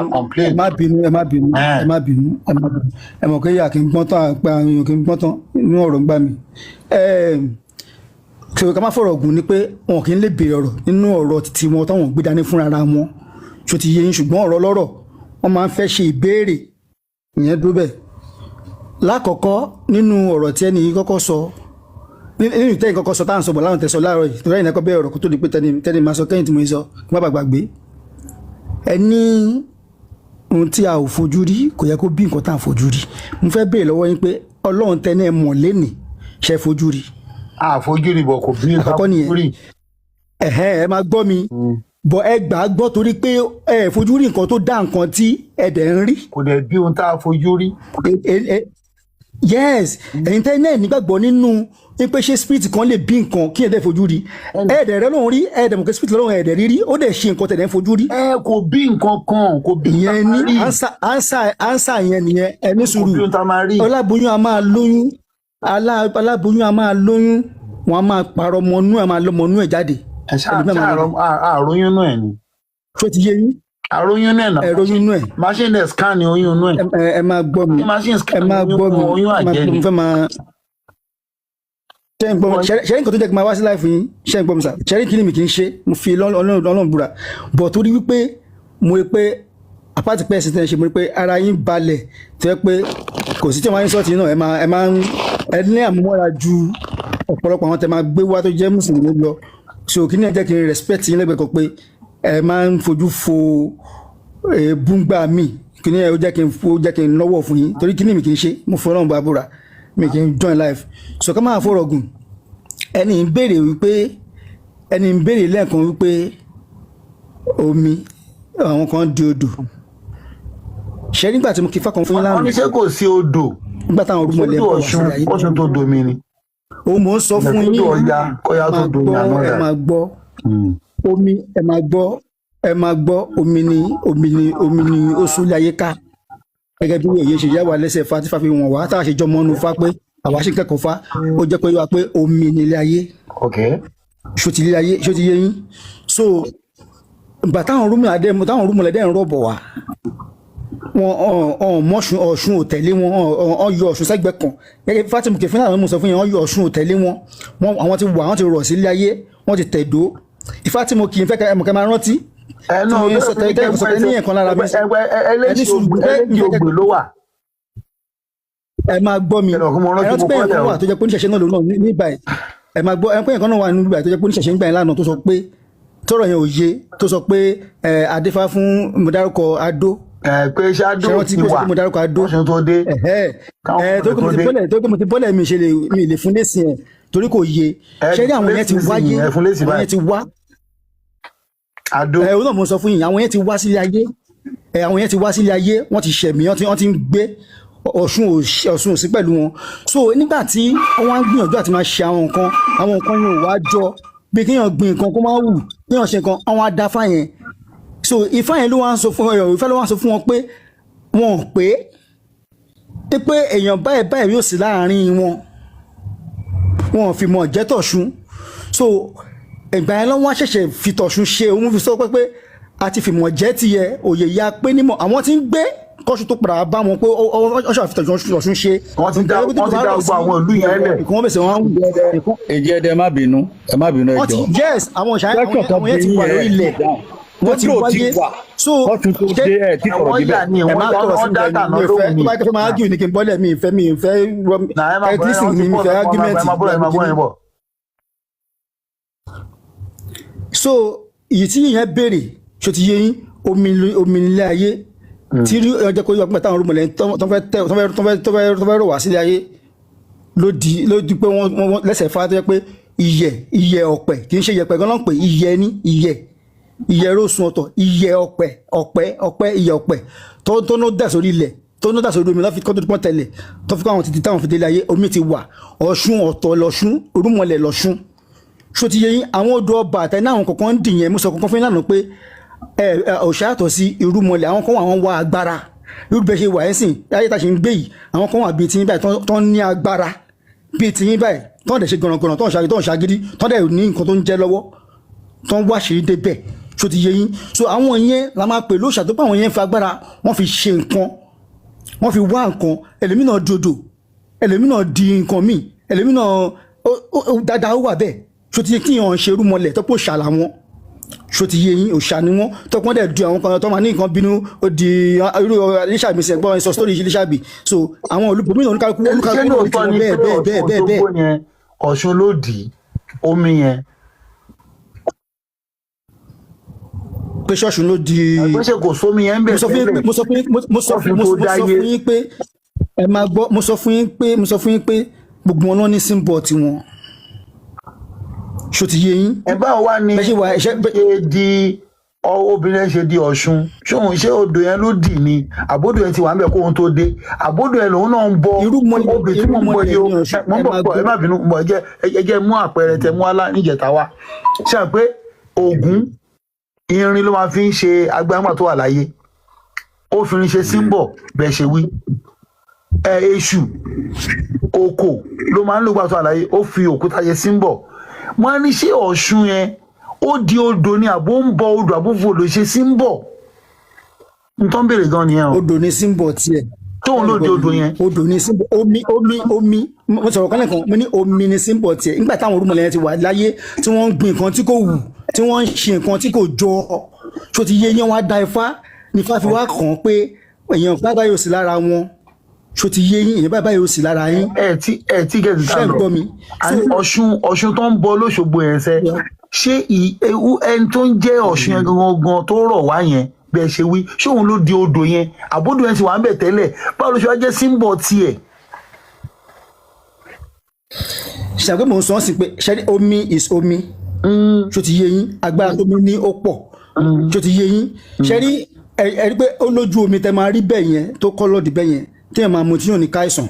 ẹ má bínú, ẹ má bínú, ẹ má bínú, ẹ má bínú. Ẹ mọ̀ pé yà kí n gbọ́n tán, àpẹ àwọn èèyàn kí n gbọ́n tán inú ọ̀rọ̀ ń gbà mí. Ṣòro ká má fọ̀rọ̀ gùn ni pé wọn kì í lè béèrè ọ̀rọ̀ nínú ọ̀rọ̀ títí wọn táwọn gbé dání fúnra ra wọn, ṣó ti yé yín? Ṣùgbọ́n ọ̀rọ̀ lọ́rọ̀ wọn máa ń fẹ́ ṣe ìbéèrè ìyẹn dúró bẹ́ẹ̀. Lákọ̀ọ́kọ́ nínú ọ̀rọ̀ tí ẹni yìí kọ́kọ́ sọ nínú ìtẹ́yìn kọ́kọ́ sọ táà ń sọ bọ̀ láwọn tẹ̀sán láàárọ̀ yìí, torí ẹ̀yìn ẹ̀kọ́ bẹ́ẹ̀ ọ̀rọ̀ kó tó di pé tẹni máa sọ kẹ́yìn tí mo sọ kí má bàa gbàgbé. Ẹ ní ohun tí a ò fojú rí kò yẹ kó bí nǹkan tá à ń fojú rí. Mo fẹ́ béèrè lọ́wọ́ yín pé Ọlọ́run tẹ́ni ẹ mọ̀ lénìí, ṣe fojú rí? Àfojú rí bọ̀ kò bí. Àkọ́kọ́ nìyẹn. Ẹ̀hẹ́n, ẹ máa gbọ́ mi bọ̀, ẹ gbà á gbọ́ torí pé ẹ fojú rí nǹkan tó dá nǹkan tí ẹ dẹ̀ ń rí. Kò dẹ̀ bí ohun tá a fojú rí. Yes, ẹ̀yin tẹ́ náà nígbàgbọ́ nínú pé ṣé spirit kan lè bí nǹkan kí ẹ dẹ̀ fojú rí, ẹ dẹ̀ rẹ lóhùn rí, ẹ dẹ̀ mọ̀ pé spirit lọ́hùn, ẹ dẹ̀ rí rí, ó dẹ̀ ṣe nǹkan tẹ̀ dẹ̀ ń fojú rí. Ẹ kò bí nǹkan kan, kò bí. Ìyẹn ní answer, answer yẹn nìyẹn. Ẹ ní sùúrù. Aláboyún a máa lóyún, aláboyún a máa lóyún, wọn a máa parọ́ ọmọ inú ẹ̀, máa lọ́mọ inú ẹ̀ jáde. Àròyún inú ẹ̀ ni. Ṣó ti yé yín? Àròyún inú ẹ̀ náà. Ẹ̀rọ inú ẹ̀. Machine dẹ̀ scan oyún inú ẹ̀. Ẹ máa gbọ́ mi, ẹ máa gbọ́ mi, oyún ẹ máa àjẹ́ gbọ́ ni. mi, fẹ́ máa ṣe ń gbọ́ mi. Ṣe nǹkan tó jẹ́ kí n máa wá sí láìfún yín, ṣe ń gbọ́ mi sà? Ṣe kí ni mi kì í ṣe, mo fi Ọlọ́run búra bọ̀, torí wípé mo rí pé apáti pẹ́ ẹ̀sìn tẹ́ ẹ ṣe, mo rí pé ara yín balẹ̀, tó yẹ pé kò sí tí wọ́n máa ń sọ́ọ̀tì náà, ẹ máa ń ẹ ní àmúmọ́ra ju ọ̀pọ̀lọpọ̀ àwọn tẹ́ máa gbé wá tó jẹ́ mùsùlùmí lọ. So kí ni ẹ jẹ́ kí n respect yín lẹ́gbẹ̀ẹ́ kan pé ẹ máa ń fojú fo búngbà mi, kí ni ẹ ó jẹ́ kí n ó jẹ́ kí n lọ́wọ́ fún yín, torí kí ni mi kì í ṣe, mo fọlọ́run bá búra, mi kì í join life. So ká máa fọ̀rọ̀ gùn, ẹni ń béèrè wípé, ẹni ń béèrè lẹ́ẹ̀kan wípé omi àwọn kan di odò ṣe nígbà tí mo kí fákan fún yín lánàá. Wọ́n ní ṣé kò sí odò? Nígbà táwọn orúmọlẹ̀ Odò bọ̀ wá Ọ̀ṣun sílẹ̀ ayé. Ọ̀ṣun tó domi ni. Òun mò ń sọ fún yín. Odò Ọya kọ́yá tó domi àná Ẹ rẹ̀. máa gbọ́, omi, ẹ máa gbọ́, ẹ máa gbọ́, omi ni, omi ni, omi ni ó súnlé ayé ká, gẹ́gẹ́ bí òye ṣe yá wa lẹ́sẹ̀ fa tí fa fi wọ̀n wá tá a ṣe jọ mọ́nu fa pé àwa ṣe ń kẹ́kọ̀ọ́ fa, ó jẹ́ pé wá pé omi ni ilé ayé. Ṣó ti ilé ayé, ṣó ti yé yín? So ìgbà táwọn rúmọlẹ̀ adé táwọn rúmọlẹ̀ dẹ́ ń rọ̀bọ̀ wá, wọn ọ̀n mọ́ṣun, Ọ̀ṣun ò tẹ̀lé wọn, ọ̀n yọ Ọ̀ṣun sẹ́gbẹ̀ẹ́ kan, gẹ́gẹ́ bí Fatima kẹfìn náà mo sọ fún yẹn, wọ́n yọ Ọ̀ṣun ò tẹ̀lé wọn, wọn àwọn ti wà, wọ́n ti rọ̀ sílé ayé, wọ́n ti tẹ̀dó. Ifá tí mo kì í fẹ́ kẹ́ ẹ máa rántí Ẹnu tí mo sọ tẹ́lẹ̀ sọ tẹ́lẹ̀ ní ẹ̀kan lára mi. Ẹni sùúrù, ẹlẹ́sìn ògbè ló wà. Ẹ máa gbọ́ mi, ẹ rántí pé ẹ̀kan wà tó jẹ́ pé oníṣẹ̀ṣe náà lòun náà ní báyìí. Ẹ máa gbọ́, ẹ pé ẹ̀kan náà wà nínú báyìí tó jẹ́ pé oníṣẹ̀ṣe ń gbà yín lánàá, tó sọ pé tọ́rọ̀ yẹn ò yé, tó sọ pé ẹ adéfá fún mo dárúkọ adó. Ẹ pé ṣáájú ṣe rántí ti pé wà mo dárúkọ adó? Ọ̀ṣun tó dé. Ẹ tó kí mo ti bọ́lẹ̀, tó kí mo ti bọ́lẹ̀, mi ṣe lè mi lè fún lẹ́sìn ẹ̀ torí kò yé. Ṣé rí àwọn yẹn ti wáyé, àwọn yẹn ti wá adó. Ẹ òun náà mo sọ fún yín, àwọn yẹn ti wá sílé ayé, ẹ àwọn yẹn ti wá sílé ayé, wọ́n ti ṣẹ̀mí, wọ́n ti ń gbé. Ọ̀ṣun ò Ọ̀ṣun ò sí pẹ̀lú wọn. So nígbà tí wọ́n á gbìyànjú àti máa ṣe àwọn nǹkan, àwọn nǹkan yẹn ò wá jọ bí kéèyàn gbin nǹkan kó máa wù, kéèyàn ṣe nǹkan, àwọn á da fá yẹn. So ifá yẹn ló wá ń sọ fún ọ, ifá ló wá ń sọ fún wọn pé wọn ò pé pé èèyàn báyìí báyìí yóò sí láàárín wọn, wọn ò fi mọ̀ jẹ́ tọ̀ṣun. So ìgbà yẹn lọ́wọ́ ṣẹ̀ṣẹ̀ fi tọ̀ṣun ṣe, òun fi sọ pé a ti fìmọ̀ jẹ́ tiẹ̀, òye ya pé nímọ̀ àwọn tí ń gbé kọ́ṣù tó padà bá wọn pé ọṣù àfi tọ̀ṣun ṣe. Wọ́n ti dá gbogbo àwọn ìlú yẹn lẹ̀. Ìkún wọn bẹ̀sẹ̀ wọn. Èjì ẹdẹ, ẹ má bínú, ẹ má bínú, ẹ Wọ́n ti jọ̀ọ́. yes, àwọn ìṣà àwọn yẹn ti wà lórí ilẹ̀, wọ́n ti wáyé. So kọ́tù tó dé ẹ̀ tí sọ̀rọ̀ débẹ̀. Ẹ má tọrọ sí mi, mi ò fẹ́ tó bá kẹfẹ́ máa argue ní kí n bọ́lẹ̀, mi ì fẹ́, mi ì fẹ́ ẹ lísìn mi, mi ì fẹ́ argument. So èyí tí yẹn béèrè, ṣó ti yé yín? Omi omi nílé ayé tí rí ọjọ́ kó yọ pé táwọn rúmọlẹ̀ tó fẹ́ tẹ tó fẹ́ rọ̀ wá sílé ayé ló di pé wọ́n lẹ́sẹ̀ fa tó yẹ pé ìyẹ̀ ìyẹ̀ ọ̀pẹ, kì í ṣe ìyẹ̀pẹ̀ gan ló ń pè ìyẹ̀ ní ìyẹ̀ ìyẹ̀ rósun ọ̀tọ̀, ìyẹ̀ ọ̀pẹ ọ̀pẹ ọ̀pẹ ìyẹ̀ ọ̀pẹ tó ń dà sórí ilẹ̀, tó ń dà sórí omi lọ́fi kó tó pọ́n tẹ̀lẹ̀ tó fi kọ́ àwọn títí táwọn fi délé ayé, omi ti wà. Ọ̀ṣun ọ̀tọ̀ lọ́ṣun, orúmọlẹ̀ lọ́ṣun. Ṣó ti yé yín? Àwọn odò ọba àtẹni àwọn kọ̀ọ̀kan ń dì yẹn, mo sọ kankan fún yín lánàá pé ẹ ẹ òòṣà yàtọ̀ sí irúmọlẹ̀. Àwọn kan wà, wọ́n wá agbára irú bẹ́ẹ̀ ṣe wà ẹ́ sìn láyé tá a ṣe ń gbé yìí. Àwọn kan wà bíi tiyín báyìí tán ní agbára bíi tiyín báyìí, tán dẹ̀ ṣe gànàgànà, tán ṣàgídí, tán ṣàgídí, tán dẹ̀ ní nǹkan tó ń jẹ́ lọ́wọ́, tán wá ṣe débẹ̀. Ṣó ti yé yín? So àwọn yẹn la máa pè lóòṣà, tó pé àwọn yẹn ń fi agbára wọ́n fi ṣe nǹkan, wọ́n fi wá nǹkan. Ẹlòmínà di odò, ẹlòmínà di nǹkan míì, ẹlòmínà dáadáa ó wà bẹ́ẹ̀. Ṣó ti yé? Kí yàn ṣe irúmọlẹ̀ tó pò ṣà làwọn. Ṣó ti yé yín? Òòṣà ni wọ́n, tọpọ́n dẹ̀ du àwọn kan tó máa ní nǹkan bínú, ó di irú Lísàbí sẹ́gbọ́n sọ sórí Lísàbí. So àwọn olùbòmínà, oníkálukú Ṣé oníkálukú ló ti lóòótọ́ wọn ni bẹ́ẹ̀ pé bẹ́ẹ̀ bẹ́ẹ̀ Ọ̀ṣun bẹ́ẹ̀ bẹ́ẹ̀. Òṣogbo yẹn, Ọ̀ṣun ló dì í omi yẹn? Pé ṣọ́ọ̀ṣù ló di? Pé ṣe kò sómi yẹn ń bẹ̀ Mo sọ fún yín pé tẹ́lẹ̀ mo sọ fún yín mo sọ kọ́fin mo tó mo sọ dáyé? fún yín pé ẹ máa gbọ́, mo sọ fún yín pé gbogbo wọn ló ní symbol tiwọn. Ṣó ti yé yín? Ẹ báwo wá ní Bẹ́ẹ̀ ṣe wà ṣe ṣe di obìnrin yẹn ṣe di Ọ̀ṣun? Ṣóun ṣé odò yẹn ló dì ní, àbódò yẹn ti wà ń bẹ̀ kóhun tó dé, àbódò yẹn lòun náà ń bọ Irúmọlẹ̀ obì tí mò ń bọ irúmọlẹ̀ yìí o? ní Ọ̀ṣun. Mo ń Ẹ bọ̀ máa bọ̀, ẹ gbọ́. má bínú bọ̀, ẹ jẹ́ mú àpẹẹrẹ tẹ mú alá níjẹta wá. Ṣe à pé Ògún irin ló máa fi ń ṣe agbára tó wà láyé, ó fi irin ṣe símbọ̀ bẹ́ẹ̀ ṣe wí. Ẹ èṣù òkò ló máa ń lò gbà tó wà láyé, ó fi òkúta ṣe símbọ̀. Wọ́n á ní ṣé Ọ̀ṣun yẹn ó di odò ni, àbó ń bọ odò, àbó fò lè ṣe símbọ̀? N tó ń béèrè gan nìyẹn o. Odò ní symbol tiẹ̀. Tóun ló di odò yẹn? Odò ní symbol. Omi, omi, omi. Mo sọ̀rọ̀ kan lẹ́ẹ̀kan, mo ní omi ní symbol tiẹ̀. Nígbà táwọn orúmọlẹ̀ yẹn ti wà láyé, tí wọ́n ń gbin nǹkan tí kò wù, tí wọ́n ń ṣe nǹkan tí kò jọ, tó ti yé yẹn, wá da ifá ní ifá fi wá kàn án pé èèyàn báyìí yóò sí lára wọn. Ṣó ti yé yín? Èèyàn báyìí yóò sí lára yín. Ẹ tí gẹ̀ẹ́sì Ṣé tá ẹ lọ gbọ́ mi? Àní Ọ̀ṣun, Ọ̀ṣun tó ń bọ lóṣogbo yẹn sẹ́, ṣé ẹni tó ń jẹ́ Ọ̀ṣun yẹn gangan gan tó rọ̀ wá yẹn bẹ́ẹ̀ ṣe wí, ṣé òun ló di odò yẹn, àbódò yẹn ti wà ń bẹ̀ tẹ́lẹ̀? Báwo ló ṣe wá jẹ́ símbọ̀ tiẹ̀? Ṣàgbé mò ń sọ ọ́ sí pé ṣẹ́rí, omi is omi. Ṣó ti yé yín? Agbára tó mi ní ó pọ̀. Ṣó ti yé yín? Ṣẹ́rí, ẹ rí pé ó lójú omi tẹ máa rí bẹ́ẹ̀ yẹn tó kọ́ lọ́ọ̀dì bẹ́ẹ̀ yẹn téèyàn máa mu tí yóò ní káìsàn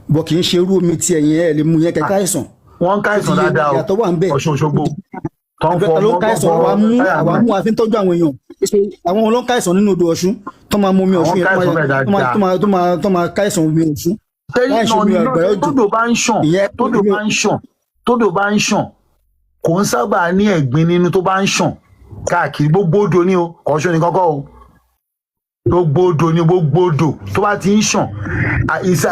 bọ̀, kì í ṣe irú omi tiẹ̀ yẹn ẹ lè mu yẹn kẹ káìsàn. Wọ́n ń káìsàn dáadáa o. Ìyàtọ̀ wà ń bẹ̀. Ọ̀ṣun Òṣogbo tó ń fọ Ta ló ń ọmọ káìsàn? Àwa mú àfi ń tọ́jú àwọn èèyàn. Ṣe àwọn ló ń káìsàn nínú odò Ọ̀ṣun tó máa mu omi Àwọn Ọ̀ṣun yẹn tó káìsàn bẹ́ẹ̀ máa dáadáa. tó máa káìsàn omi Ọ̀ṣun Tẹ́lẹ̀ láì ṣe náà omi ní àgbàrá òjò. Tódò bá ń ṣàn, Ìyẹn tódò bá ń ṣàn, tódò bá ń ṣàn, kò ń sábà ní ẹ̀gbin nínú tó bá ń ṣàn káàkiri. Gbogbo odò ni o, Ọ̀ṣun ni kọ́kọ́ o, gbogbo odò ni, gbogbo odò tó bá ti ń ṣàn,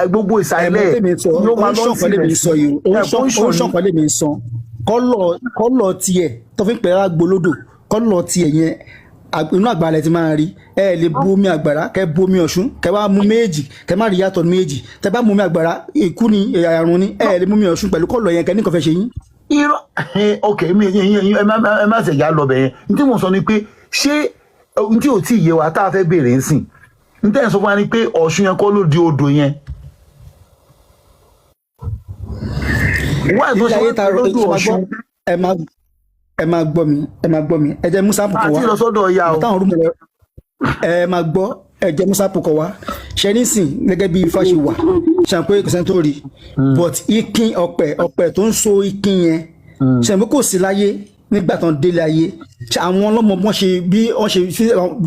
gbogbo Ẹ̀mọ́ ìsàlẹ̀ tèmi sọ yóò ó máa ń lọ ṣàn pẹ̀lú mi sílẹ̀ sọ yìí, ó ń ẹ̀ ṣàn kó ń ó ń ṣàn ṣàn ni. pẹ̀lú mi sọ kọ́lọ̀ tiẹ̀ tó fi ń pè é agbolódò, kọ́lọ̀ tiẹ̀ yẹn inú àgbàrá lẹ ti máa rí. Ẹ lè bu omi àgbàrá, kẹ bu omi Ọ̀ṣun, kẹ wá mu méjì, kẹ má rí yàtọ̀ méjì. Tẹ bá mu omi àgbàrá, ikú ni, àrùn ni. Ẹ lè mu omi Ọ̀ṣun pẹ̀lú kọ́lọ̀ yẹn kẹ ní nǹkan fẹ́ ṣe yín. Irọ́, ok, mi ẹ má ṣèjà lọ bẹ̀ yẹn. N tí mo sọ ni pé ṣé n tí ò tí ì yé wa tá a fẹ́ béèrè ń sìn, n tẹ́ ẹ̀ sọ fún wa ni pé Ọ̀ṣun yẹn kọ́ ló di odò yẹn. Wáyé tó Ilé ṣe ayé wá ta lójú ẹ máa gbọ́ Ọ̀ṣun. Ẹ máa gbọ́ mi, ẹ máa gbọ́ mi. Ẹ jẹ́ musa pùkọ̀ wá. Àti lọ sọ́dọ̀ ọya o. Táwọn orúmọ ẹ máa gbọ́, ẹ jẹ́ musa pùkọ̀ wá. Ṣe nísìn gẹ́gẹ́ bí ifá ṣe wà, ṣe pé kò sẹ́ni tó rí, but ikin ọ̀pẹ tó ń so ikin yẹn, ṣe pé kò sí láyé nígbà tó ń délé ayé. Ṣe àwọn ọlọ́mọ bọ́n ṣe bí wọ́n ṣe fi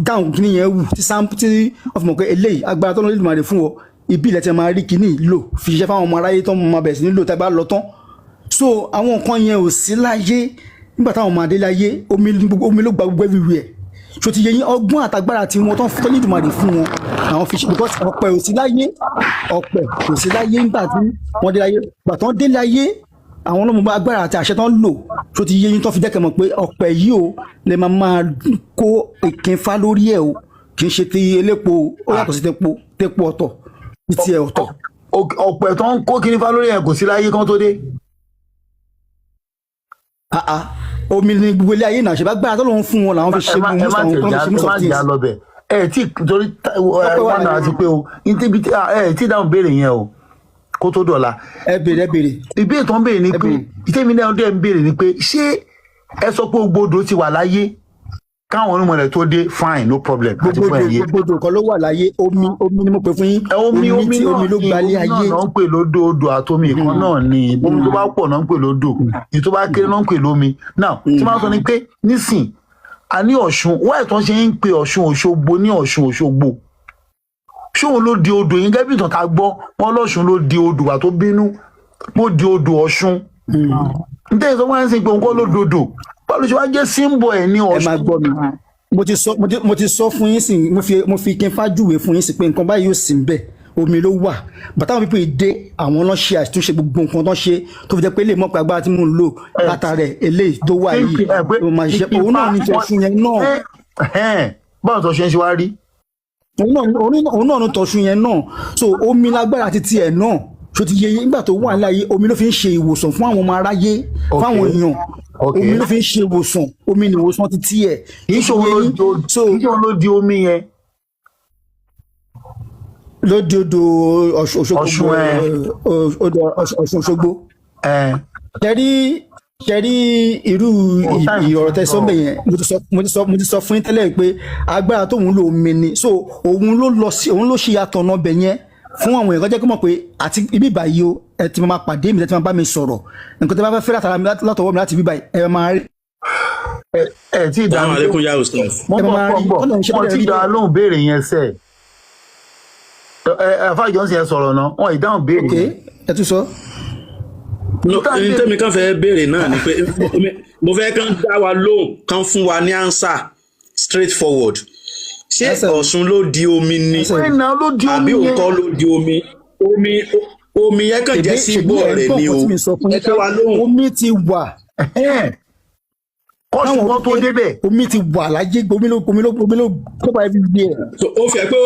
dáhùn kíní yẹn wù tí sáà tí wọ́n fi mọ̀ pé eléyìí agbára tó ń lè máa fún ọ, ibi ilẹ̀ tí a máa rí kíní lò fi ṣiṣẹ́ fáwọn ọmọ aráyé tó máa bẹ̀rẹ̀ sí ní lò tá a bá lọ tán. So àwọn nǹkan yẹn ò sí láyé nígbà táwọn ọmọ adé láyé. Omi omi ló gba gbogbo everywhere. So ti yẹ yín? Ọgbọ́n àtagbára tí wọ́n tó ń tọ́lé ìdùnmọ̀rì fún wọn àwọn fi ṣe, because ọ̀pẹ ò sí láyé, ọ̀pẹ kò sí láyé nígbà tí wọ́n dé láyé. Gbà tán dé láyé, àwọn ọlọ́mọ agbára àti àṣẹ tán lò, tó ti yé yín, tó fi jẹ́ kẹ́ mọ̀ pé ọ̀pẹ yìí o lè máa máa kó ìkínfà lórí ẹ̀ o, kì í ṣe ti elépo, ó yàtọ̀ sí tepo. Tepo ọ̀tọ̀, ti tiẹ̀ ọ̀tọ̀. Ọ̀pẹ tó ń kó kíní fá lórí ẹ̀ kò sí láyé kán tó dé. Ah ah, omi ni gbogbo ilé ayé náà ṣe bá gbára tó lóun fún wọn làwọn fi ṣe Ẹ má gbogbo ẹ má most tẹ̀ àwọn já fi ṣe ẹ most má of jà things. lọ bẹ̀ ẹ tí torí Ọpẹ́ wà wọn náà láyé. ti pé o ní tíbi tí ẹ tí dáhùn béèrè yẹn o kó tó dọ̀la. Ẹ béèrè, ẹ béèrè. Ìbéèrè tó ń béèrè ni Ẹ pé béèrè. ìtẹ́mi náà dẹ̀ ń béèrè ni pé ṣé ẹ sọ pé gbogbo odò ti wà láyé? Káwọn irúnmọlẹ̀ tó dé, fine, no problem, àti Gbogbo fún ẹ̀yẹ. odò, gbogbo odò kan ló wà láyé. Omi, omi ni mo pè fún yín. Omi, omi tí náà omi ló ni gbalé omi ayé. náà náà ń pè lódò. Odò àtomi ìkan náà ni. Omi tó bá pọ̀ náà ń pè lódò, èyí tó bá kéré náà ń pè lómi. Now, tí máa sọ ni pé nísìn a ní Ọ̀ṣun, wáyé tó ń ṣe ń pe Ọ̀ṣun Òṣogbo ní Ọ̀ṣun Òṣogbo, ṣóun ló di odò yẹn? Gẹ́gẹ́ bí ìtàn tá a gbọ́, wọn lọ́ṣun ló di odò wà tó bínú, mo di odò Ọ̀ṣun. Nítorí sọ wọn ń sìn pé òun kọ́ ló dodò, báwo ló ṣe wá jẹ́ symbol ẹ̀ ní Ẹ Ọ̀ṣun? máa gbọ́ mi. Mo ti sọ fún yín sìn, mo fi kí n fájúwe fún yín sí pé nǹkan báyìí yóò sì ń bẹ̀, omi ló wà. Bàtà àwọn pípé dé, àwọn ló ṣe àtúnṣe gbogbo nǹkan tó ṣe, tó fi jẹ́ pé lè mọ̀ pé agbára tí mò ń lò látara ẹ̀ eléyìí tó wà yìí ló máa ṣiṣẹ́. Òun náà ní tọ̀sùn yẹn náà. Báwo tó ṣe ń ṣe wá rí? Òun náà ní tọ̀sùn yẹn náà. So omi lágbára ti tiẹ̀ náà, ṣó ti yé yín? Nígbà tó wà láyé, omi ló fi ń ṣe ìwòsàn fún àwọn ọmọ aráyé, fáwọn èèyàn. Omi ló fi ń ṣe ìwòsàn, omi ni ìwòsàn ti tiẹ̀. Kì í ṣe òun ló di omi yẹn. Ló di odò Ọ̀ṣun Òṣogbo. Ọ̀ṣun, ẹ. Odò Ọ̀ṣun Òṣogbo. Ṣẹ́rí irú ọ̀rọ̀ tẹ sọ́mbẹ̀ yẹn, mo ti sọ fún yín tẹ́lẹ̀ pé agbára tóun lò, omi ni. So òun ló lọ sí, òun ló ṣe àtọ̀nà ọbẹ̀ yẹn fún àwọn èèyàn kan, jẹ́ kó mọ̀ pé àti ibi báyìí o, ẹ ti máa pàdé mi, ẹ ti máa bá mi sọ̀rọ̀. Nǹkan tí a bá fẹ́ fẹ́ látara mi, látọwọ́ mi, láti ibi báyìí, ẹ máa rí. Ẹ tí ì dá Assalamu alaikum ya ustaz. Mo Ẹ bọ̀ máa bọ̀ rí. bọ̀ Ọ̀nà ìṣe wọn bẹ́ẹ̀ tí rí dá bẹ́ẹ̀. lóhùn béèrè yẹn sẹ́. Ẹ ẹ Afa Johnson, ẹ sọ̀rọ̀ náà, wọn ìdáhùn béèrè Ok, yẹn. ẹ tún sọ. No, ní tẹ́mi kàn fẹ́ béèrè náà ni pé mo fẹ́ kàn dá wa lóhùn, kàn fún wa ní answer straight forward. Ṣé Ọ̀ṣun ló di omi ni Ẹnà ló di àbí omi òun yẹn. kọ́ ló di omi? Omi yẹn kàn jẹ́ Ṣèbí símbọ̀ ẹ̀ ń rẹ̀ gbọ́ ni nǹkan o. tí mi sọ fún Ẹ yín dá pé wa lóhùn. omi ti wà. Kọ́ṣun wọn tó débẹ̀. Omi ti wà láyé, omi ló cover everywhere. So, ó fẹ́ pé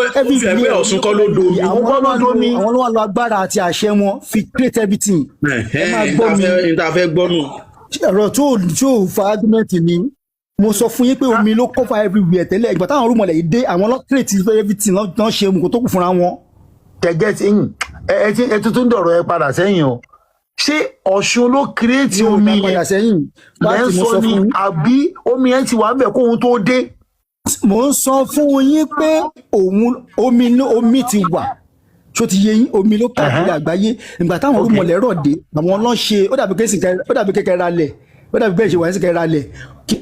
Ọ̀ṣun kọ́ ló domi. Àwọn Kọ́ ló domi. Àwọn ló wà lọ agbára àti àṣẹ wọn fi create everything. Ẹ máa gbọ́ mi. Ní ta fẹ́ gbọ́ nù. Ọ̀rọ̀ tó fa argument ni mo sọ fún yín pé omi ló cover everywhere tẹ́lẹ̀. Ìgbà táwọn irúnmọlẹ̀ yìí dé, àwọn ló create everything, lọ́ ṣe nǹkan tó kù fúnra wọn. Tẹ̀gẹ́ ti ń ẹ ti ẹ tuntun dọ̀rọ̀ ẹ padà sẹ́yìn o. Ṣé Ọ̀ṣun ló create Mi ò omi dá yẹn padà sẹ́yìn. Lẹ́ ń Láti mo sọ sọ ni fún yín. àbí omi yẹn ti wà ń bẹ̀ kóhun tó dé? Mo ń sọ fún yín pé òun omi ló, omi ti wà, ṣó ti yé yín? Omi ló káàkiri àgbáyé. Ìgbà táwọn irúnmọlẹ̀ rọ̀ dé, àwọn ló ṣe. Ó dàbí kékeré ralẹ̀, ó dàbí bẹ́ẹ̀ ṣe wà ní sìkẹ́ ralẹ̀, kí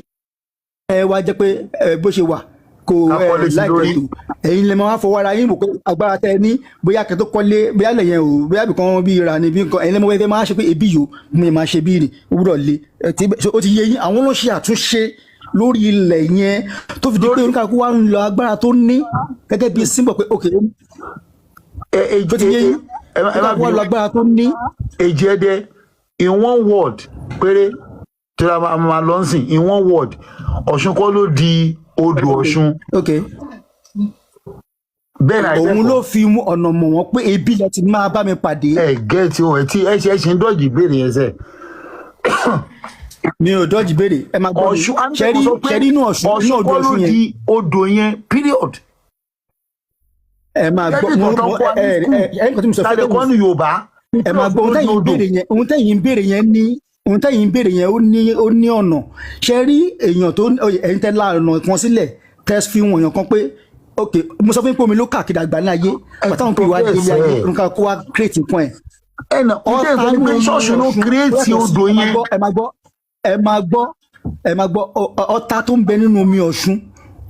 ẹ wá jẹ́ pé ẹ bó ṣe wà kò ẹ Akọ́lé sí láìpẹ́ lórí. tó ẹ̀yin lè máa wá fọwọ́ ara yín wò pé agbára tẹ ní, bóyá kẹ́ tó kọ́lé, bóyá lẹ̀yẹn o, bóyá ibìkan bí ra ni bí nǹkan. Ẹ̀yin lè mọ̀ wẹ́ẹ́ máa ṣe pé ebi yòó mo máa ṣe bí ni ó gbúdọ̀ le. Ẹ ti ó ti yé yín? Àwọn ló ṣe àtúnṣe lórí ilẹ̀ yẹn tó fi di pé oníkàkú wa ń lo agbára tó ní gẹ́gẹ́ bí symbol pé ok. Ẹ Tó ti yé yín? Ẹ má Oníkàkú wa bínú. lo agbára tó ní. Èjì ẹdẹ, in one word péré tí a máa lọ sìn, in one word, Ọ̀ṣun kọ́ ló di odò Ọ̀ṣun. Ok. Bẹ́ẹ̀ náà. Òun ló fi ọ̀nà mọ̀ wọ́n pé ebi lẹ ti máa bá mi pàdé. Ẹ gẹ́ẹ̀tì o, ẹ tí ẹ ṣe ń dọ́jì ìbéèrè yẹn sẹ́. Mi ò dọ́jì béèrè, ẹ máa gbọ́ mi. Ọ̀ṣun á ní Ṣẹ́rí sọ pé ṣẹ́rí inú Ọ̀ṣun, inú Ọ̀ṣun odò kọ́ ló Ọ̀ṣun yẹn. di odò yẹn, period. Ẹ máa gbọ́ Gẹ́gẹ́ mo ìtàn mo kọ́ ẹ ní ẹ ẹ nǹkan tí mo sọ school tàbí kọ́ ní Yorùbá. Ẹ máa gbọ́ ohun tẹ́yìn ń béèrè yẹn, ohun tẹ́yìn ń béèrè yẹn, ó ní ọ̀nà. Ṣe rí èèyàn tó ẹ̀yin tẹ́ la ọ̀nà kan sílẹ̀, tẹ́ fi wọ̀n èèyàn kan pé ok, mo sọ fún yín pé omi ló káàkiri àgbáńlá ayé pàtàkùn pé ìwà délé ayé, nǹkan kó wá create nǹkan ẹ̀. Ẹnà ìṣe ìsọ ni pé ṣọ́ọ̀ṣì ló create odò yẹn. Ẹ máa gbọ́, ẹ máa gbọ́, ẹ máa gbọ́. Ọ̀tá tó ń bẹ nínú omi Ọ̀ṣun,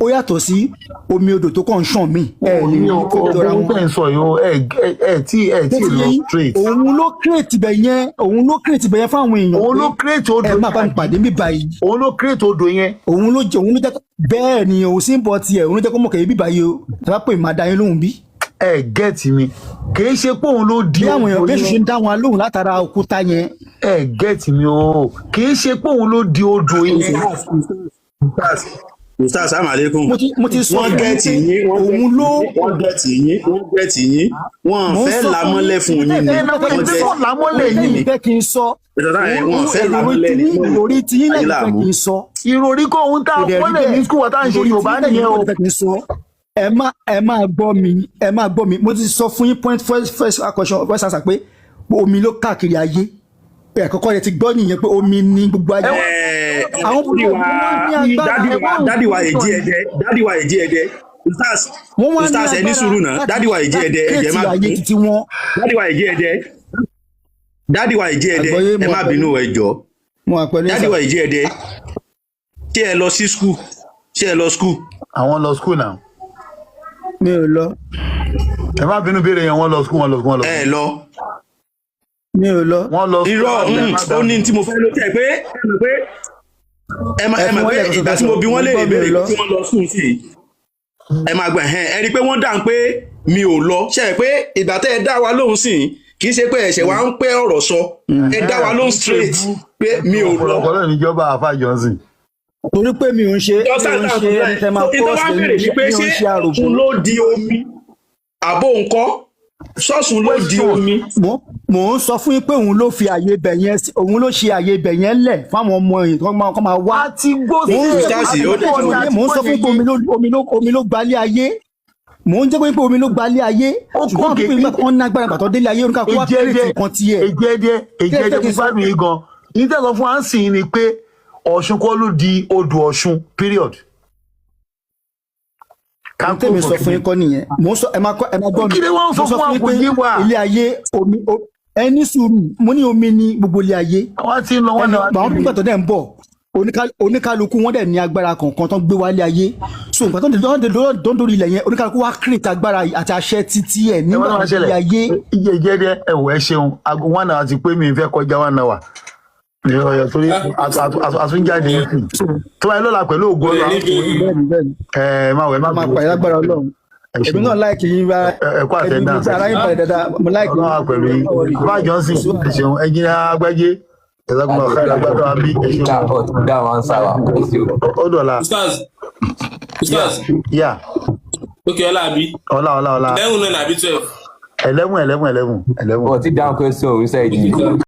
ó yàtọ̀ sí omi odò tó kàn ń ṣàn mí. Ẹ lè Mi rí ò kó jọra ohun wọn. tẹ̀ ń sọ yìí o, ẹ tí Bó ti lọ yé yín, straight. Òun ló create ibẹ̀ yẹn, òun ló create ibẹ̀ yẹn fáwọn èèyàn Òun ló pé create odò ẹ máa bá mi pàdé mi báyìí. Òun ló create odò yẹn. Òun ló jẹ́ bẹ́ẹ̀ ni òun sì ń bọ̀ tiẹ̀, òun ló jẹ́ kó mọ̀ kẹ́ ibi báyìí o, tí wọ́n pè máa dá yín lóhùn bí. Ẹ get mi, kì í ṣe pé òun ló di Bí àwọn èèyàn odò bí èṣù ṣe yẹn. ń dá wọn lóhùn látara òkúta yẹn. Ẹ get mi o, kì í ṣe pé òun ló di odò yẹn. Ustaz, assalamu alaikum. Mo ti sọ Wọ́n fún yín get pé yín, wọ́n òun ló wọ́n get yín, wọ́n get yín, wọ́n Mo ń fẹ́ sọ fún lamọ́lẹ̀ yín fún yín ni. ohun Wọ́n get Lámọ́lẹ̀ tẹ́yìn yìí. fẹ́ kí n sọ. Ìtọ́ta yẹn, wọ́n fẹ́ lamọ́lẹ̀ ni. Ìròrí tí yín Ayé lẹ́yìn fẹ́ làmú. kí n sọ. Ìròrí kọ́ ohun tá a Kò dẹ̀ rí kọ́lẹ̀ ní bẹ́ẹ̀. school wa tá à ń ṣe Ìròrí tí Yorùbá yín lẹ́yìn nìyẹn o. fẹ́ kí n sọ. Ẹ má gbọ́ mi, ẹ má gbọ́ mi. Mo ti sọ fún yín point first, first question, first answer pé omi ló káàkiri ayé. Ẹ̀kọ́kọ́ rẹ̀ ti gbọ́ nìyẹn pé omi ní gbogbo ayé. Àwọn daddy olùkọ́ wọn ní agbára daddy wa èjì ẹdẹ, daddy wa èjì ẹdẹ, ustaz, wọ́n wá ní ustaz, ẹ ní agbára sùúrù náà. láti Daddy wa èjì láti ẹdẹ, ẹjẹ má create ayé bínú. títí wọn. Daddy wa èjì ẹdẹ, daddy wa èjì ẹdẹ, Àgbọ́yé ẹ mo má wà pẹ̀lú bínú, ẹ jọ̀ọ́. mo wà pẹ̀lú yín Daddy sà. wa èjì ẹdẹ, ṣé ẹ lọ sí school? Ṣé ẹ lọ school? Àwọn lọ school now. Mi ò lọ. Ẹ má bínú, béèrè yẹn, wọ́n lọ school, wọ́n lọ school, wọ́n lọ Ẹ school. lọ. Mi ò lọ. Wọ́n lọ school. Irọ́, ó ní tí mo fẹ́ ló tẹ̀ pé ẹ mọ̀ pé ẹ mọ̀ Ẹ ẹ fún mọ̀ wọn pé lẹ́ẹ̀kan tó ìgbà fẹ́ tí sọ mo bi mo wọ́n léèrè gbọ́ mi ò béèrè lọ. tí wọ́n lọ school sí, ẹ máa gbà ẹ̀hẹ́n, ẹ rí i pé wọ́n dáhùn pé mi ò lọ. Ṣe é pé ìgbà tẹ́ ẹ dá wa lóhùn sí i, kì í ṣe pé ẹ̀ṣẹ̀ wa ń pẹ́ ọ̀rọ̀ sọ, ẹ dá wa lóhùn straight pé mi ò lọ. Ọ̀pọ̀lọpọ̀ náà níjọba àfa Johnson. Torí pé mi ò ń ṣe mi ò ń ṣe ẹni tẹ́ máa Ìtọ́ force wa lèmi, béèrè ni pé mi ò ṣé ń ṣe àròbó. Ọ̀ṣun ló di omi àbó ńkọ́? Ṣọ́ọ̀ṣun ló di omi. Mò ń sọ fún yín pé òun ló fi àyè ibẹ̀ yẹn òun ló ṣe àyè ibẹ̀ yẹn lẹ̀ fáwọn ọmọ yìí kọ́ máa wá. A ti gbó Mò ń sí jẹ́ Ustaz, ó dẹ̀ mò ń sọ fún yín pé omi ló gbalé ayé. Mò ń jẹ́ pé omi ló gbalé ayé, ṣùgbọ́n àwọn pípé nígbà tó ń nágbára gbàtọ́ délé ayé, oníkàkú wá Èjì kírètì ẹdẹ, nǹkan tiẹ̀. èjì ẹdẹ, èjì Kí lẹ ẹdẹ, fẹ́ kí mo n sọ? gbádùn yín gan. Yín tẹ̀sán fún wa ń sìn ni pé Ọ̀ṣun kọ́ ló di odò Ọ̀ṣun, period. Ohun tèmi sọ fún yín kọ́ nìyẹn. Mò ń sọ, ẹ máa kọ́, ẹ máa gbọ́ mi. Kí ni wọ́n ń Mo sọ sọ fún wa? fún yín Kò pé yé wa. ilé ayé omi ẹ ní sùúrù, mo ní omi ní gbogbo ilé ayé. Wọ́n ti ń lọ wọ́n Ẹni náà. àwọn pípẹ́ tó dẹ̀ ń bọ̀, oníkálukú wọn dẹ̀ ní agbára kọ̀ọ̀kan tó ń gbé wálé ayé, so nǹkan tó ń tó ń dórí ilẹ̀ yẹn, oníkálukú wá create agbára àti àṣẹ títí ẹ̀ Ẹ nígbà wọ́n tó máa délé ṣẹlẹ̀. ayé. Iye ìjẹ́ díẹ̀, ẹ wò, ẹ ṣeun. Aago 1 hour ti pé, mi fẹ́ kọjá 1 hour. Torí àtúnjáde ń sìn. Tó báyìí lọ́la pẹ̀lú ògo Ó lè Ọlọ́run. ní bèrè. Bẹ́ẹ̀ni, bẹ́ẹ̀ni. Ẹ má wẹ̀, má Máa bínú. pàdé lágbára Ọlọ́run. Ẹ Èmi ṣeun. náà láìkì yín bá Ẹ kú ẹbí attendance. mi ara yín balẹ̀ dáadáa, mo láìkì Ọlọ́run á pẹ̀lú yín. Bá Johnson, ẹ ṣeun. Ẹnjìnìá Agbájé, ẹ̀sàkùnmọ̀ ọ̀kadà gbàdọ̀ àbí, ẹ ṣeun. Dáhùn answer wa. Ó dọ̀la. Ustaz, Ustaz, Yà. ok, ọlá àbí. Ọlá, ọlá, ọlá. 11 náà àbí 12. 11, 11, 11, 11. But ti dáhùn question òun sẹ́yìn.